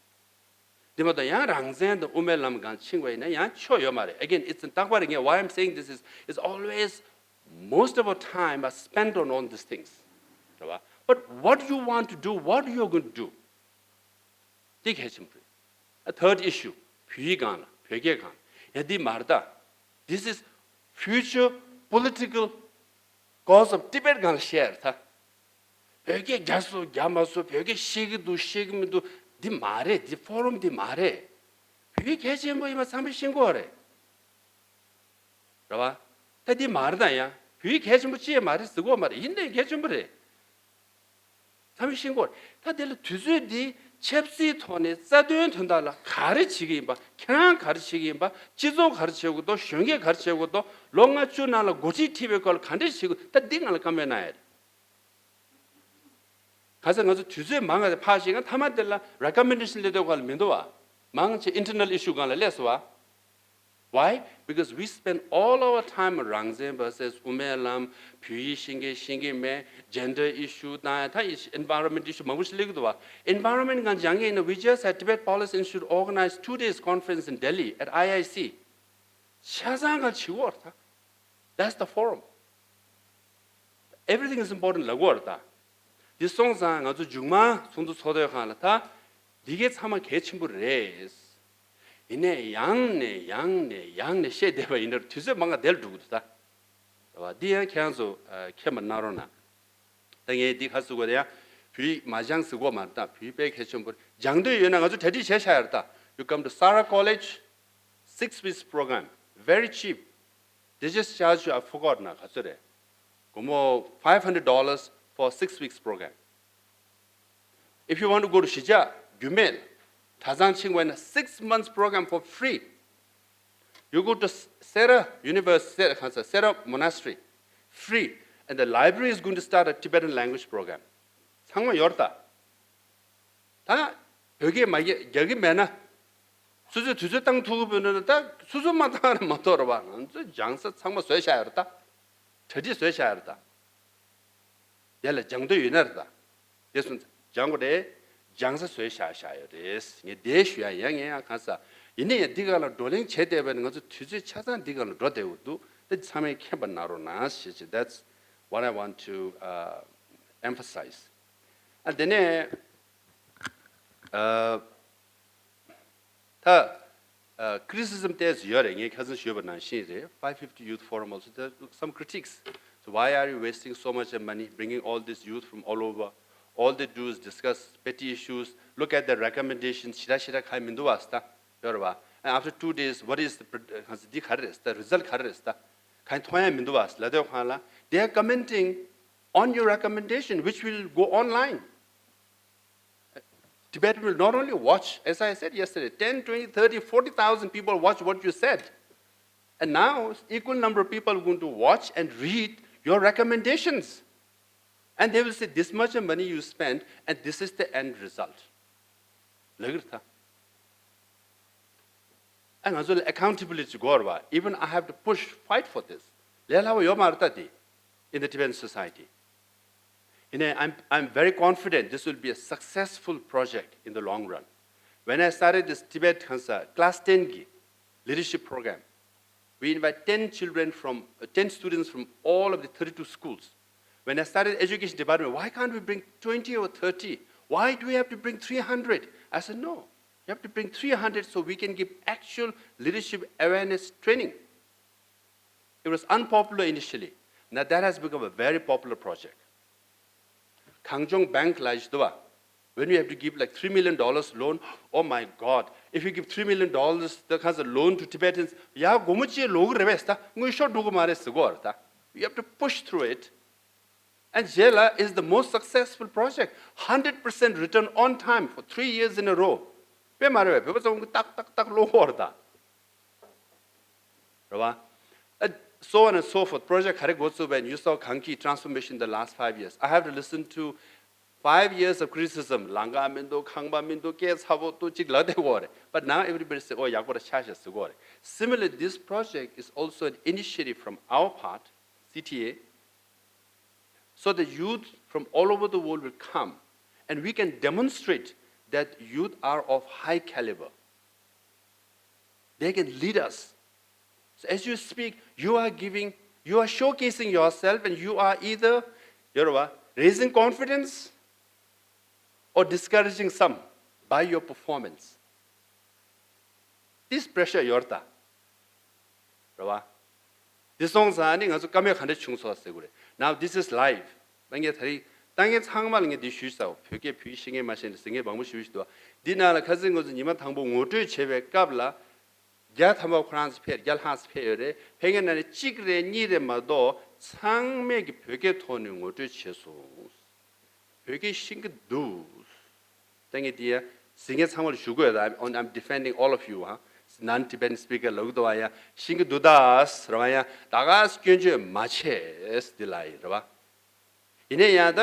དེ་མ་གཏོགས་ཡང་རང་བཙན་དང་དབུ་མའི་ལམ་སྒང་ཕྱིན་པ་ཡིན་ན་ཡང་ཆོ་ཡོད་མ་རེད། Again, it's རྟག་པར་ངས། Why I'm saying this is, is always most of our time are spent on all these things. རེད་བ། But what you want to do, what you are going to do, དེ་གལ་ཆེན་པོ་རེད། A third issue, བོད་ཡིག་སྒང་ལ། བོད་སྐད་སྒང་ལ་ཡང་འདི་མ་རེད་ད། This is future political cause of Tibet སྒང་ལ་བཤད་རེད་ད། བོད་སྐད་རྒྱག་སོང་རྒྱག་མ་སོང་། བོད་སྐད་ཤེས་ཀྱི་འདུག་ཤེས་ཀྱི་མི་འདུག་འདི་མ་རེད། འདི་forum འདི་མ་རེད། བོད་ཡིག་གལ་ཆེན་པོ་ཡིན་པ་ཚང་མས་ཤེས་ཀྱི་ཡོད་རེད། རེད་བ། ད་འདི་མ་རེད་ད། ཡང་བོད་ཡིག་གལ་ཆེན་པོ་ཅི་ཡང་མ་རེད་ཟེར་གྱི་ཡོད་མ་རེད། ཡིན་ནའི་གལ་ཆེན་པོ་རེད། ཚང་མས་ཤེས་ཀྱི་ཡོད་རེད། ད་དེ་ལ་དུས་ཚོད་འདི་ཆབ་སྲིད་ཐོག་ནས་རྩ་དོན་དོན་དག་ལ་ག་རེ་བྱེད་ཀྱི་ཡིན་པ། ཁྱེད་རང་ག་རེ་བྱེད་ཀྱི་ཡིན་པ། སྤྱི་ཚོགས་ག་རེ་བྱེད་དགོས་འདུག་གཞོན་སྐྱེས་ག་རེ་བྱེད་དགོས་འདུག་ལོ་ལྔ་བཅུ་ནང་ལ་འགོ་ཁྲིད་ཁྲིད་པའི་སྐོར་ལ་ག་འདྲས་བྱེད་དགོས། ད་འདི་ང་ལ་བཀའ་མོལ་གནང་ཡ་རེད། ག་ཚོད་ང་ཚོ་དུས་ཚོད་མང་ང་ཕར་བཞག་ན་མཐའ་མ་དེ་ལ་recommendation སླེབས་དུས་སྒང་ལ་མི་འདུག་བ། མང་ཆེ་internal issue སྒང་ལ་སླེབས་སོང་བ། Why? Because we spend all our time རང་བཙན་versus དབུ་མའི་ལམ། བོད་ཡིག་ཤེས་ཀྱི་ཤེས་ཀྱི་མེད། gender issue དང་ད་environment issue མང་པོ་ཞིག་སླེབས་ཀྱི་འདུག་བ། Environment སྒང་སྦྱང་གི་ཡིན་ན། We just had Tibet Policy Institute organized two days conference in Delhi at I I C. ཆ་ཚང་གང་བྱེད་དགོས་རེད་ད། That's the forum. Everything is important ལབ་དགོས་རེད་ད། འདི་སོང་ཙང་ང་ཚོ་མཇུག་མ་ཚོགས་འདུ་ཚོགས་དུས་སྒང་ལ་ད་འདི་གའི་ཚང་མ་གལ་ཆེན་པོ་རེད། ཡིན་ནའི་ཡང་ནས་ཡང་ནས་ཡང་ནས་བཤད་བསྡད་པ་ཡིན་ན་དུས་ཚོད་མང་ང་དེ་ལ་འགྲོ་གི་འདུག་ད། རེད་བ། འདི་ཡང་ཁྱེད་རང་ཚོ་ཨ་མཁྱེན་པ་གནང་རོགས་གནང་། ད་ངས་འདི་ག་ཟེར་དགོས་རེད། ཡང་བོད་ཡིག་མ་སྦྱངས་ཟེར་དགོས་མ་རེད་ད། བོད་ཡིག་དཔེ་གལ་ཆེན་པོ་རེད། སྦྱང་འདོད་ཡོད་ན་ང་ཚོ་གྲ་སྒྲིག་བྱས་བཞག་ཡོད་རེད་ད། You come to Sara College, six weeks program, very cheap. They just charge you, I forgot ན་ག་ཚོད་རེད། སྒོར་མོ་five hundred dollars for six weeks program. If you want to go to གཞིས་ཆགས་རྒྱུད་སྨད་གྲྭ་ཚང་ཕྱིན་པ་ཡིན་ན་six months program for free. You go to Sera University, Sera གང་ཟེར། Sera Monastery, free. And the library is going to start a Tibetan language program. ཚང་མ་ཡོད་རེད་ད། ད་བོད་སྐད་མ་རྒྱག་རྒྱག་གི་མེད་ན། སོ་སོས་དུས་ཚོད་བཏང་ཐུབ་ཀྱི་ཡོད་ན། ད་སོ་སོ་མ་བཏང་ན་མ་གཏོགས་རེད་བ། ང་ཚོས་སྦྱང་ས་ཚང་མ་བཟོས་བཞག་ཡོད་རེད་ད། གྲ་སྒྲིག་བཟོས་བཞག་ཡོད་རེད་ད། དེ་ལ་སྦྱང་འདོད་ཡོད་ན་རེད་ད། དེ་སོང་ཙང་སྦྱང་དགོས་རེད། སྦྱང་ས་བཟོས་བཞག་བཞག་ཡོད་རེད། ངས་དེ་ཞུ་ཡ་ཡིན། ཡང་ཡང་གང་ཟེར། ཡིན་ན་ཡང་འདི་སྒང་ལ་བགྲོ་གླེང་བྱས་བསྡད་པ་ཡིན་ན་ང་ཚོ་དུས་ཚོད་ཆ་ཚང་འདི་སྒང་ལ་འགྲོ་བསྡད་ཀྱི་འདུག་དེ་ཚང་མས་མཁྱེན་པ་གནང་རོགས་གནང་ཞེས་བྱས། That's what I want to uh, emphasize. ཨ་དེ་ནས་ཨ་ད་ཨ་criticism ཏོག་ཙམ་ཡོད་རེད། ངས་ཁ་སང་ཞུས་པ་ནང་བཞིན་རེད། Five fifty Youth Forum also, there are some critics. So why are you wasting so much of money bringing all these youth from all over? All they do is discuss petty issues. Look at the recommendations. ཞེ་དྲག་ཞེ་དྲག་གང་ཡང་མི་འདུག་བ་ཟེར་ད། ཡོད་རེད་བ། And after two days, what is the pro- གང་ཟེར། འདི་ག་རེ་རེད་ཟེར་ད། result ག་རེ་རེད་ཟེར་ད། གང་ཡང་མཐོང་ཡ་མི་འདུག་བ་ཟེར་ལབ་དུས་སྒང་ལ། They are commenting on your recommendation, which will go online. Tibet will not only watch, as I said yesterday, ten, twenty, thirty, forty thousand people watch what you said. And now, equal number of people are going to watch and read your recommendations. And they will say, "This much of money you spend, and this is the end result." ལགས་རེད་ད། ཨ་ང་ཚོ་ལ་accountability དགོས་རེད་བ། Even I have to push, fight for this. ལས་སླ་བོ་ཡོད་མ་རེད་ད་དེ། In the Tibetan society. And I- I'm, I'm very confident this will be a successful project in the long run. When I started this Tibet Khalsa class ten གི leadership program, we invite ten children from, uh, ten students from all of the thirty-two schools. When I started education department, "Why can't we bring twenty or thirty? Why do we have to bring three hundred?" I said, "No, you have to bring three hundred so we can give actual leadership awareness training." It was unpopular initially. Now that has become a very popular project. གངས་ལྗོངས་bank ལ་ཡིན་ཞུ་དུ་བ། When we have to give like three million dollars loan, oh my God, if you give three million dollars, the kinds of loan to Tibetans, ཡ་སྒོར་མོ་གཅིག་ལོག་གི་རེད་པས་ད། དངུལ་ཤོར་འགྲོ་གི་མ་རེད་ཟེར་གོ་རེད་ད། You have to push through it. And རྗེས་ལ is the most successful project, hundred percent return on time for three years in a row. དཔེ་མ་རེད་པས། བོད་པ་ཚོ་ཏག་ཏག་ཏག་ལོག་གོ་རེད་ད། རེད་བ། Uh, so on and so forth. Project ག་རེ་འགོ་བཙུགས་པས། You saw གངས་སྐྱིད་transformation in the last five years. I have to listen to five years of criticism. ལམ་ཁ་མི་འདུག་ཁང་པ་མི་འདུག་སྐད་ཚ་པོ་འདུག་ཅིག་ལབ་བསྡད་ཀྱི་ཡོད་རེད། But now everybody say, "Oh, ཡག་པོ་རེད། ཆ་བཞག་ཟེར་གྱི་ཡོད་རེད། Similarly, this project is also an initiative from our part, C T A, so the youth from all over the world will come and we can demonstrate that youth are of high caliber. They can lead us." So as you speak, you are giving, you are showcasing yourself, and you are either, you know, raising confidence or discouraging some by your performance. This pressure ཡོད་རེད་ད། རེད་བ། འདི་སོང་ཙང་ནི་ང་ཚོ་བཀའ་མོལ་ག་འདྲ་བྱུང་སོང་ཟེར་དགོས་རེད། Now this is live. ད་ངས་ད་རེས་ད་ངས་ཚང་མ་ལ་ངས་འདི་ཞུས་ཚར། བོད་སྐད་བོད་ཡིག་ཤེས་མཁན་མ་ཤེས་མཁན་ཟེར་མཁན་མང་པོ་ཞེ་པོ་ཞིག་འདུག་འདི་ནང་ལ་ཁ་སང་ང་ཚོ་ཉི་མ་དང་པོ་ངོ་སྤྲོད་བྱེད་པའི་སྐབས་ལ་བརྒྱ་ཐམ་པ་ཁོ་རང་ཚོ་ཕེབས། བརྒྱ་ལྷག་ཙམ་ཕེབས་ཡོད་རེད། ཕེབས་མཁན་ནང་ནས་གཅིག་རེད་གཉིས་རེད་མ་གཏོགས་ཚང་མས་ཀྱི་བོད་སྐད་ཐོག་ནས་ངོ་སྤྲོད་བྱས་སོང་། བོད་སྐད་ཤེས་ཀྱི་འདུག་ད་ངས་འདི་ཡ་ཟེར་མཁན་ཚང་མ་ལ་ཞུ་དགོས་ཡོད། I'm, I'm defending all of you, huh? Non-Tibetan speaker ལབ་ཀྱི་འདུག་བ། ཡ་ཤེས་ཀྱི་འདུག་ད་ཟེར་བ། ཡ་ད་ག་སྐྱོན་བརྗོད་མ་བྱེད་འདི་ལ་ཡིན་རེད་བ། ཡིན་ནའི་ཡང་ད་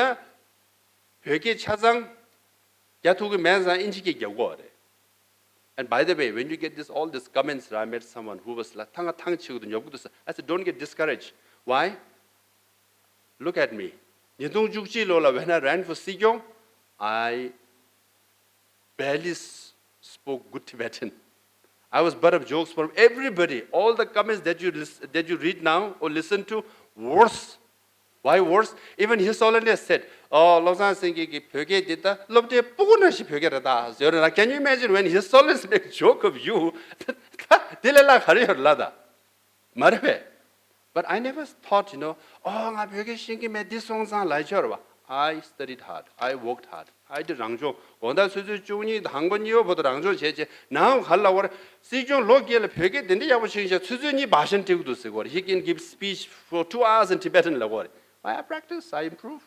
བོད་སྐད་ཆ་ཚང་རྒྱག་ཐུབ་ཀྱི་མེད་ཙང་ཨིན་ཇི་སྐད་རྒྱག་དགོས་རེད། And by the way, when you get this, all these comments, I met someone who was like, ཐང་ཐང་ཆེ་གི་འདུག་ཉོབ་གི་འདུག I said, "Don't get discouraged." Why? Look at me. ཉིས་སྟོང་བཅུ་གཅིག་ལོ་ལ་when I ran for སྲིད་སྐྱོང་, I barely s- spoke good Tibetan. I was butt of jokes from everybody. All the comments that you lis- that you read now or listen to, worse. Why worse? Even His Holiness said, "Oh, བློ་བཟང་སེང་གེ་གི་བོད་སྐད་འདི་ད་སློབ་གྲྭའི་སྤུ་གུ་ནང་བཞིན་བོད་སྐད་རེད་ད་ཟེར་ན། Can you imagine when His Holiness make joke of you? ད་དེ་ལས་ལ་ག་རེ་ཡོད་ལ་ད། མ་རེད་པས། But I never thought, you know, oh, ང་བོད་སྐད་ཤེས་ཀྱི་མེད་འདི་སོང་ཙང་ལ་ཡི་ཆོར་བ། I studied hard. I worked hard. I did རང་སྦྱོང་། དགོང་དག་ཆུ་ཚོད་བཅུ་གཉིས་དང་པོ་གཉིས་པ་བར་དུ་རང་སྦྱོང་བྱས་རྗེས་ནའང་ག་ལ་བར་སྲིད་སྐྱོང་ལོ་བརྒྱད་ལ་བོད་སྐད་དེ་འདྲ་ཡག་པོ་ཤེས་ཤག་ཆུ་ཚོད་གཉིས་བ་ཤན་ཏིག་ཏུ་ཟེར་གོ་རེད། He can give speech for two hours in Tibetan ལ་གོ་རེད། I practice, I improve.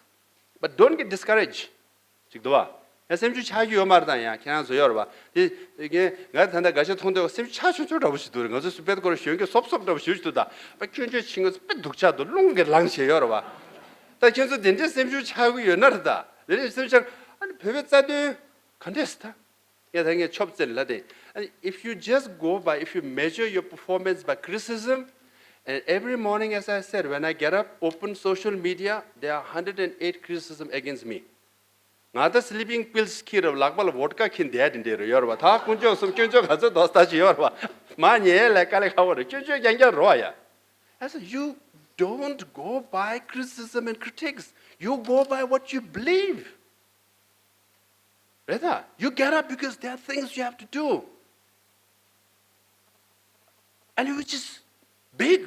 But don't get discouraged. ཅིག་འདུག་བ། ཡང་སེམས་ཤུགས་ཆག་རྒྱུ་ཡོད་མ་རེད་ད། ཡང་ཁྱེད་རང་ཚོ་ཡོད་རེད་བ། དེ་དེ་ངས་ང་ད་ལྟ་དགའ་ཤོས་མཐོང་དུས་སེམས་ཤུགས་ཆག་ཆུང་ཆུང་འདྲ་པོ་ཞིག་འདུག་རེད། ང་ཚོ་སུ་པེད་སྐོར་གཞོན་སྐྱེས་སོབ་སོབ་འདྲ་པོ་ཞིག་འདུག་ད་པ་ཁྱོད་ཆོས་ཆིང་ངོ་ཚོ་དཔེ་སྡུག་ཆག་འདུག་རླུང་གིས་ལངས་བྱས་ཡོད་རེད་བ། ད་ཁྱོད་ཚོ་དེ་འདྲའི་སེམས་ཤུགས་ཆག་གི་ཡོད་ན་རེད་ད། དེ་འདྲའི་སེམས་ཤུགས་ཆག་ཨ་ནི་བོད་པའི་རྩ་དོན་ག་འདྲས་ད། ངས་ད་ངས་ཆོབ་ཙེ་ལ་དེ། And if you just go by, if you measure your performance by criticism, and every morning, as I said, when I get up, open social media, there are hundred and eight criticism against me. ང་ད་sleeping pills ཁྱེར་རབ་ལག་པ་ལ་vodka ཁྱེར་བསྡད་དེ་འདྲ་རེད་ཡོད་རེད་བ། ད་དཀོན་མཆོག་གསུམ་དཀོན་མཆོག་ག་ཚོད་དོ་ལྟ་ཅི་ཡོད་རེད་བ། མ་ཉལ་ལ་དཀའ་ལས་ཁག་པོ་རེད། སྐྱོན་བརྗོད་རྐྱང་རྐྱང་རོ་ཡ། I said, you don't go by criticism and critics. You go by what you believe. རེད་ད། You get up because there are things you have to do. And which is big,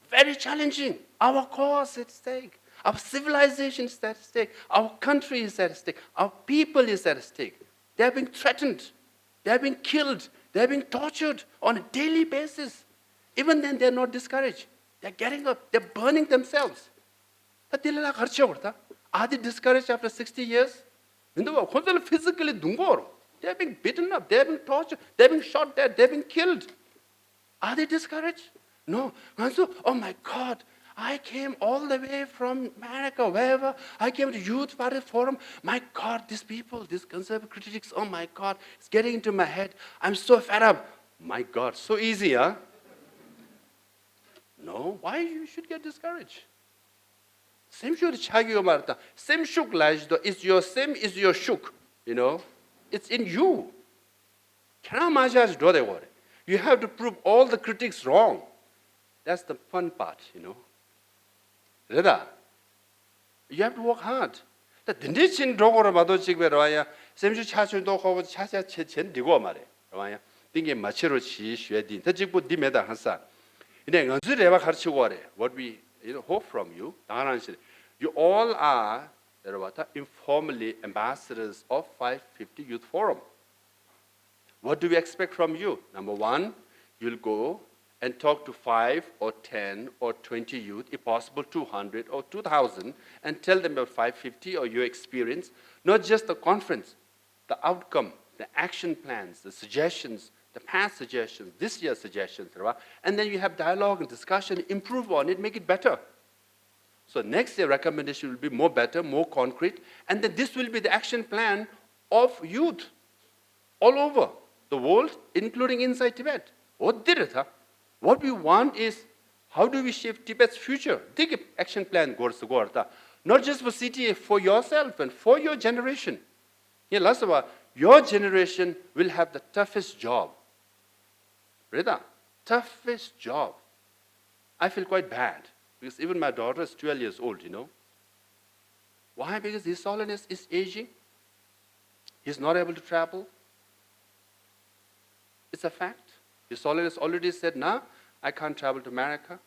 very challenging. Our cause is at stake. Our civilization is at stake. Our country is at stake. Our people is at stake. They are being threatened. They are being killed. They are being tortured on a daily basis. Even then, they are not discouraged. They are getting up. They are burning themselves. ད་དེ་ལ་ལ་གར་ཆེ་བར་ད། Are they discouraged after sixty years? མི་འདུག་བ། ཁོ་ཚོ་ལ་physically་རྡུང་གོ་རོ། They have been beaten up, they have been tortured, they have been shot dead, they have been killed. Are they discouraged? No. ང་ཚོ, oh my God, I came all the way from America, wherever. I came to Youth Party Forum. My God, these people, these conservative critics, oh my God, it's getting into my head. I'm so fed up. My God, so easy, huh? No, why you should get discouraged? སེམས་ཤུགས་དེ་ཆག་གི་ཡོད་མ་རེད་ད། སེམས་ཤུགས་ལབ་ཡག་ཅིག་འདུག It's your སེམས, it's your ཤུགས, you know. It's in you. ཁྱེད་རང་མ་ཆག་ཅིག་འགྲོ་བསྡད་དགོས་རེད། You have to prove all the critics wrong. That's the fun part, you know. རེད་ད། You have to work hard. ད་དེ་འདྲའི་ཕྱིན་འགྲོ་དགོས་རེད་མ་གཏོགས་གཅིག་པའི་རེད་བ་ཡ། སེམས་ཤུགས་ཆག་ཆེ་མདོག་ཁ་པོ་ཆག་ཆག་བྱེད་བྱེད་འགྲིག་གོ་མ་རེད་རེད་བ་ཡ། ཏིང་གིས་མ་བྱེད་རོགས་གྱིས་ཞུ་ཡ་འདི་ད་གཅིག་པོ་འདི་མེད་ད་ཧ་ས། ཡིན་ནའི་ང་ཚོའི་རེ་བ་ག་རེ་བྱེད་དགོས་རེད། What we, you know, hope from you. ད་ང་རང་བཞིན། You all are, རེད་བ་ད། Informally ambassadors of five fifty Youth Forum. What do we expect from you? Number one, you'll go and talk to five or ten or twenty youth, if possible two hundred or two thousand, and tell them about five fifty or your experience, not just the conference, the outcome, the action plans, the suggestions, the past suggestions, this year's suggestions, right? And then you have dialogue and discussion, improve on it, make it better. So next year recommendation will be more better, more concrete, and then this will be the action plan of youth all over the world, including inside Tibet. འོ་འདི་རེད་ད། What we want is, how do we shape Tibet's future? འདི་གི་action plan དགོས་ཟེར་གོ་རེད་ད། Not just for C T A, for yourself and for your generation. ངས་ལབ་སོང་བ། Your generation will have the toughest job. རེད་ད། Toughest job. I feel quite bad because even my daughter is twelve years old, you know. Why? Because His Holiness is aging. He's not able to travel. It's a fact. His Holiness already said, "Nah, I can't travel to America.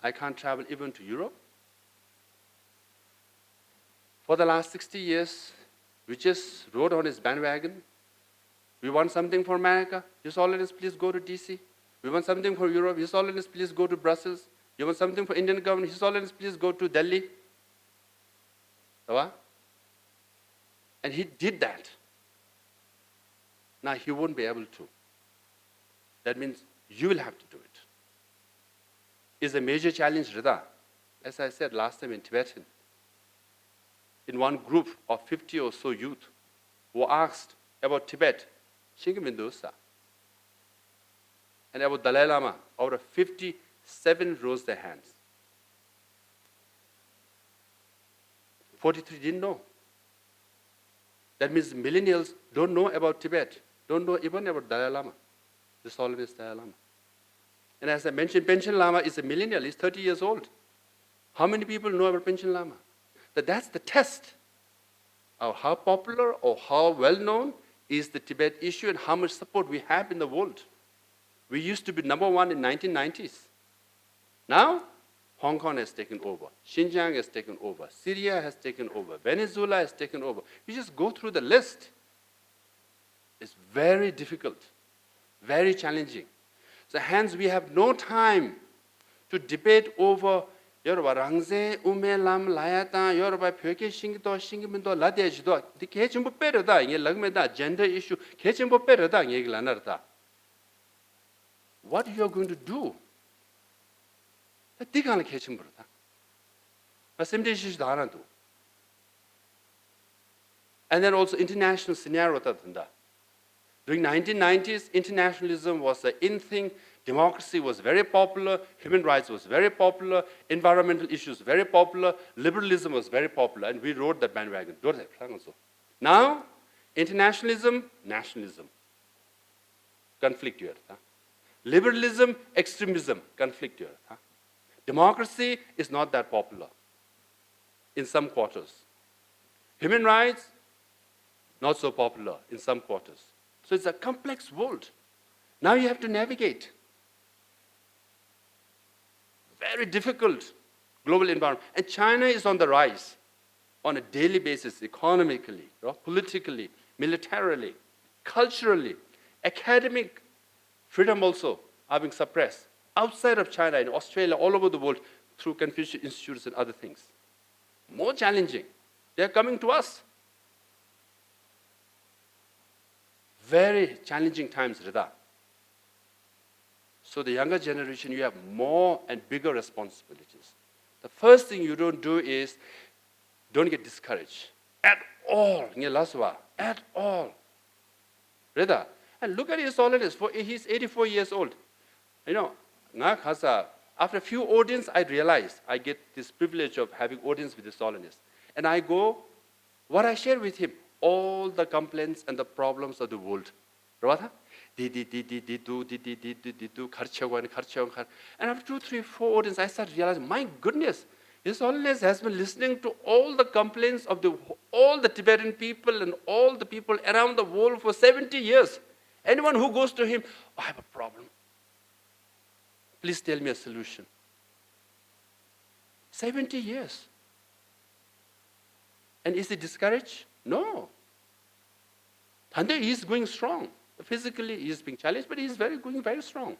I can't travel even to Europe." For the last sixty years, we just rode on his bandwagon. We want something for America, His Holiness, please go to D C. We want something for Europe, His Holiness, please go to Brussels. You want something for Indian government, His Holiness, please go to Delhi. Right? And he did that. Now he won't be able to. That means you will have to do it. It's a major challenge, རེད་ད། As I said last time in Tibetan, in one group of fifty or so youth who asked about Tibet, ཤེས་ཀྱི་མི་འདུག་ཟེར། And about Dalai Lama, out of fifty, seven rose their hands. Forty-three didn't know. That means millennials don't know about Tibet, don't know even about Dalai Lama, the Solemnist Dalai Lama. And as I mentioned, Panchen Lama is a millennial, he's thirty years old. How many people know about Panchen Lama? That, that's the test of how popular or how well known is the Tibet issue and how much support we have in the world. We used to be number one in nineteen nineties. Now, Hong Kong has taken over, Xinjiang has taken over, Syria has taken over, Venezuela has taken over. You just go through the list. It's very difficult, very challenging. So hence, we have no time to debate over ཡོད་རེད་བ། རང་བཙན་དབུ་མའི་ལམ་ལབ་ཡ་དང་ཡོད་རེད་བ། བོད་སྐད་ཤེས་ཀྱི་འདུག་ཤེས་ཀྱི་མི་འདུག་ལབ་བསྡད་ཀྱི་འདུག་འདི་གལ་ཆེན་པོ་དཔེ་རེད་ད། ངས་ལབ་ཀྱི་མེད་ད། Gender issue གལ་ཆེན་པོ་དཔེ་རེད་ད། ངས་ཀྱི་ལབ་ན་རེད་ད། What you are going to do? ད་འདི་གང་ལ་གལ་ཆེན་པོ་རེད་ད། ང་སེམས་ཁྲལ་ཤེས་ཤིག་དང་རང་འདུག And then also international scenario ད་དུ་འདྲ། During nineteen nineties, internationalism was the in thing, democracy was very popular, human rights was very popular, environmental issues very popular, liberalism was very popular, and we rode the bandwagon. Rode that. Now, internationalism, nationalism. Conflict ཡོད་རེད་ད། Liberalism, extremism, conflict ཡོད་རེད་ད། Democracy is not that popular in some quarters. Human rights, not so popular in some quarters. So it's a complex world. Now you have to navigate. Very difficult global environment. And China is on the rise on a daily basis, economically, you know, politically, militarily, culturally, academic freedom also are being suppressed outside of China, in Australia, all over the world, through Confucius Institutes and other things. More challenging. They are coming to us. Very challenging times རེད་ད། So the younger generation, you have more and bigger responsibilities. The first thing you don't do is don't get discouraged at all. ངས་ལབ་སོང་བ། At all. རེད་ད། And look at His Holiness, for he's eighty-four years old. You know, ང་ག་ས། After a few audience, I realized I get this privilege of having audience with His Holiness. And I go, what I share with him, all the complaints and the problems of the world. རེད་བ་ད། འདི་འདི་འདི་འདི་འདི་འདུག་འདི་འདི་འདི་འདི་འདི་འདུག་ག་རེ་བྱེད་དགོས་ནི་ག་རེ་བྱེད་དགོས་ག་རེ། And after two, three, four audience, I start realizing, my goodness, His Holiness has been listening to all the complaints of the, all the Tibetan people and all the people around the world for seventy years. Anyone who goes to him, "I have a problem. Please tell me a solution." Seventy years. And is he discouraged? No. ད་ལྟ་he is going strong. Physically, he is being challenged, but he is very, going very strong.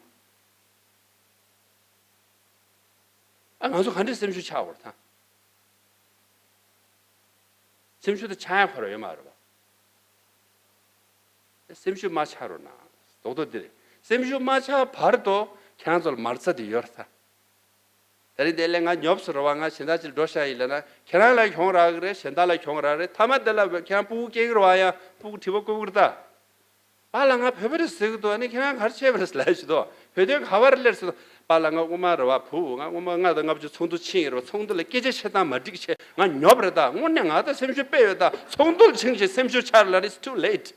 ཨ། ང་ཚོ་ག་འདྲས་སེམས་ཤུགས་ཆག་དགོས་རེད་ད། སེམས་ཤུགས་དེ་ཆག་ཡ་ཁོ་ར་ཡོད་མ་རེད་བ། སེམས་ཤུགས་མ་ཆག་རོགས་གནང་། རྡོག་རྡོག་འདི་རེད། སེམས་ཤུགས་མ་ཆག་བར་དུ་ཁྱེད་རང་ཚོ་ལ་མ་རྩ་དེ་ཡོད་རེད་ད། ད་རིང་དེ་ལས་ང་ཉོབ་སོང་རེད་བ། ང་གཞན་དག་ཅིག་ལ་འགྲོ་ཤག་ཡིན་ལབ་ན། ཁྱེད་རང་ལ་གྱོང་རག་གི་རེད། གཞན་དག་ལ་གྱོང་རག་གི་རེད། མཐའ་མ་དེ་ལ་ཁྱེད་རང་སྤུ་གུ་སྐྱེ་གི་རེད་བ། ཡང་སྤུ་གུ་དྲི་བ་བཀོད་གི་རེད་ད། པཱ་ལགས་ང་བོད་པ་རེད་ཟེར་གི་འདུག་ཨ་ནི་ཁྱེད་རང་ག་རེ་བྱས་པ་རེད་ལབ་ཞུ་དོ། བོད་དོན་ག་བ་རེད་ལབ་ཟེར་དུས། པཱ་ལགས་ང་སྔོན་མ་རེད་བ། བུ་ང་སྔོན་མ་ལྔ་དང་ལྔ་བཅུ་ཚོགས་འདུ་ཕྱིན་ཡོད་རེད་བ། ཚོགས་འདུ་ལ་སྐད་ཆ་བཤད་སྟངས་མ་འགྲིག་བྱས། ང་ཉོབ་རེད་ད། དངོས་གནས་ང་ད་སེམས་ཤུགས་དཔེ་ཡོད་ད། ཚོགས་འདུ་ལ་ཕྱིན་བྱས་སེམས་ཤུགས་ཆག་ལ། It's too late.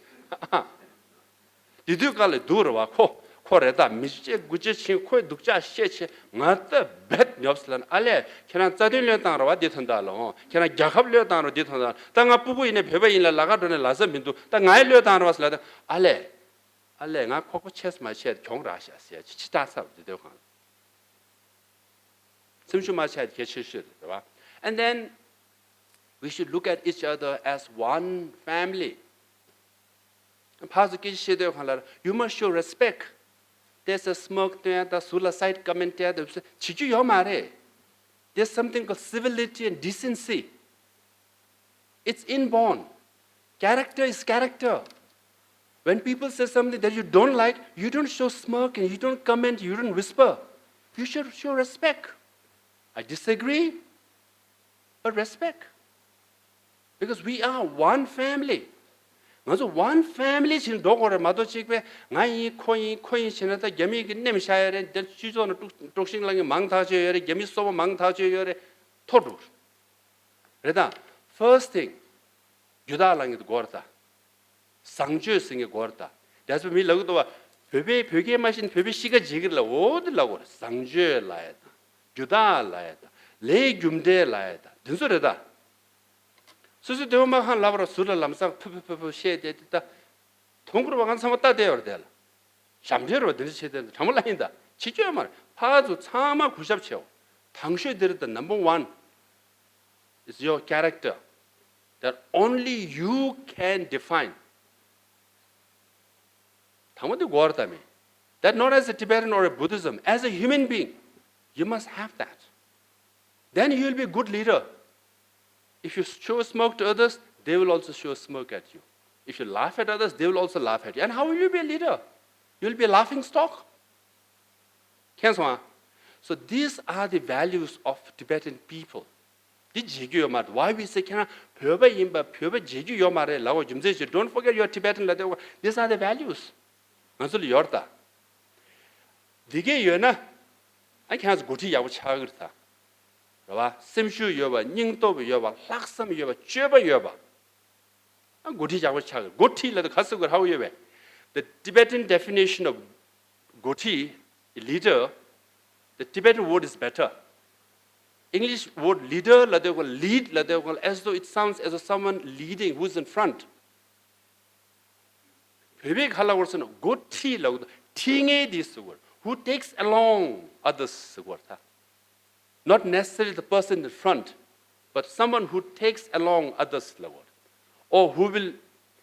དེ་དུས་ཀ་ལ་སྡུག་རེད་བ། ཁོ་ཁོ་རེད་ད། མི་གཅེས་དགུ་གཅེས་ཕྱིན། ཁོས་སྡུག་ཅག་བཤད་བྱས། ང་ད་རྦད་ཉོབ་སོང་ལབ་ན། ཨ་ལས་ཁྱེད་རང་རྩ་དོན་བློས་བཏང་རེད་བ། འདི་དོན་དག་ལ། འོང་ཁྱེད་རང་རྒྱལ་ཁབ་བློས་བཏང་རེད་བ། འདི་དོན་དག་ལ། ད་ང་སྤུ་གུ་ཡིན་ནའི་བོད་པ་ཡིན་ལ་ལ་ཁ་འགྲོ་ནས་ལབ་ས་མི་འདུག་ད་ང་ཡི་བློས་བཏང་རེད་བ་ཟེར་ལབ་ད། ཨ་ལས། ཨ་ལས་ང་ཁོག་པ་ཆེས་མ་ཆེས་གྱོང་རག་ཤག་ཟེར་ཅི་ཅི་ལྟ་ཚར་བ་དེ་དོན་གང་། སེམས་ཤུགས་མ་ཆག་གལ་ཆེ་ཤོས་རེད་བ། And then we should look at each other as one family. ཕར་ཚུར་སྐད་ཆ་བཤད་དུས་གང་ལ། You must show respect. དེ་ཚོ་སྨོག་སྟོན་ཡ་དང་ཟུར་ལ་side comment བྱེད་ཡ་དེ་ཚོ་བྱེད་རྒྱུ་ཡོད་མ་རེད། There's something called civility and decency. It's inborn. Character is character. When people say something that you don't like, you don't show smirk and you don't comment, you don't whisper. You should show respect. I disagree, but respect. Because we are one family. ང་ཚོ་one family བྱས་འགྲོ་དགོས་རེད་མ་གཏོགས། གཅིག་པས་ང་ཡིན་ཁོ་ཡིན་ཁོ་ཡིན་བྱས་ན། ད་རྒྱ་མི་གིས་མནན་བཞག་ཡོད་རེད། འདིར་སྤྱི་ཚོགས་ནང་དཀྲུག་དཀྲུག་ཤིང་ལངས་མཁན་མང་ཐག་ཆོད་ཡོད་རེད། རྒྱ་མི་སོ་པ་མང་ཐག་ཆོད་ཡོད་རེད། འཐོར་འགྲོ་རེད་ད། First thing, རྒྱུ་དག་ལ་ངེས་དགོས་རེད་ད། བཟང་སྤྱོད་ཟེར་མཁན་དགོས་རེད་ད། That's why མི་ལབ་གི་འདུག་བ། བོད་པས་བོད་སྐད་མ་ཤེས་ན་བོད་པའི་གཤིས་ཀ་འཇིག་གི་རེད་ལབ། འོ་དེ་ལབ་དགོས་རེད། བཟང་སྤྱོད་ལབ་ཡ་ད། རྒྱུ་དག་ལབ་ཡ་ད། ལས་རྒྱུ་འབྲས་ལབ་ཡ་ད། འདི་ཚོ་རེད་ད། སོ་སོའི་སྡོད་མ་ཁང་ལབ་ར་ཟུར་ལ་ལམ་སང་ཕུ་ཕུ་ཕུ་ཕུ་བཤད་བསྡད་དེ་ད། མཐོང་གི་རེད་བ། ང་ཚང་མ་ལྟ་བསྡད་ཡོད་རེད་དེ་ལ། ཞབས་འདྲེན་རེད་བ། འདི་འདྲ་བྱེད་དེ་དྲང་མོ་ལབ་ཡིན་ད། བྱེད་རྒྱུ་ཡོད་མ་རེད། ཕར་ཚུར་ཚང་མ་གུས་ཞབས་བྱེད་འོ། དང་ཤོས་འདི་རེད་ད། Number one is your character that only you can define. དང་པོ་འདི་དགོས་རེད་ད་མི། That not as a Tibetan or a Buddhism, as a human being, you must have that. Then you will be a good leader. If you show smirk to others, they will also show smirk at you. If you laugh at others, they will also laugh at you. And how will you be a leader? You will be a laughing stock. མཁྱེན་སོང་ཨ། So these are the values of Tibetan people. འདི་བརྗེད་རྒྱུ་ཡོད་མ་རེད། Why we say ཁྱེད་རང་བོད་པ་ཡིན་པ་བོད་པ་བརྗེད་རྒྱུ་ཡོད་མ་རེད་ལབ་པའི་རྒྱུ་མཚན་ཞིག Don't forget your Tibetan ལབ་དེ། These are the values. ང་ཚོ་ལ་ཡོད་རེད་ད། འདི་གས་ཡོད་ན། ཨ་ཁྱེད་རང་ཚོ་འགོ་ཁྲིད་ཡག་པོ་ཆགས་ཀྱི་རེད་ད། རེད་བ། སེམས་ཤུགས་ཡོད་པ། སྙིང་སྟོབས་ཡོད་པ། ལྷག་བསམ་ཡོད་པ། སྤྱོད་པ་ཡོད་པ། ཨ་འགོ་ཁྲིད་ཡག་པོ་ཆགས་ཀྱི་རེད། འགོ་ཁྲིད་ལབ་དུས་ག་ཟེར་དགོས་རེད། How you way? The Tibetan definition of འགོ་ཁྲིད། Leader. The Tibetan word is better. English word leader ལབ་དུས་ཀ་lead ལབ་དུས་ཀ as though it sounds as though someone leading who's in front. བོད་པས་ག་ལབ་དགོས་རེད་ཟེར་ན། འགོ་ཁྲིད་ལབ་དགོས། ཁྲིད་མཁན་དེ་ཟེར་དགོས་རེད། Who takes along others ཟེར་དགོས་རེད་ད། Not necessarily the person in front, but someone who takes along others ལབ་དགོས་རེད། Or who will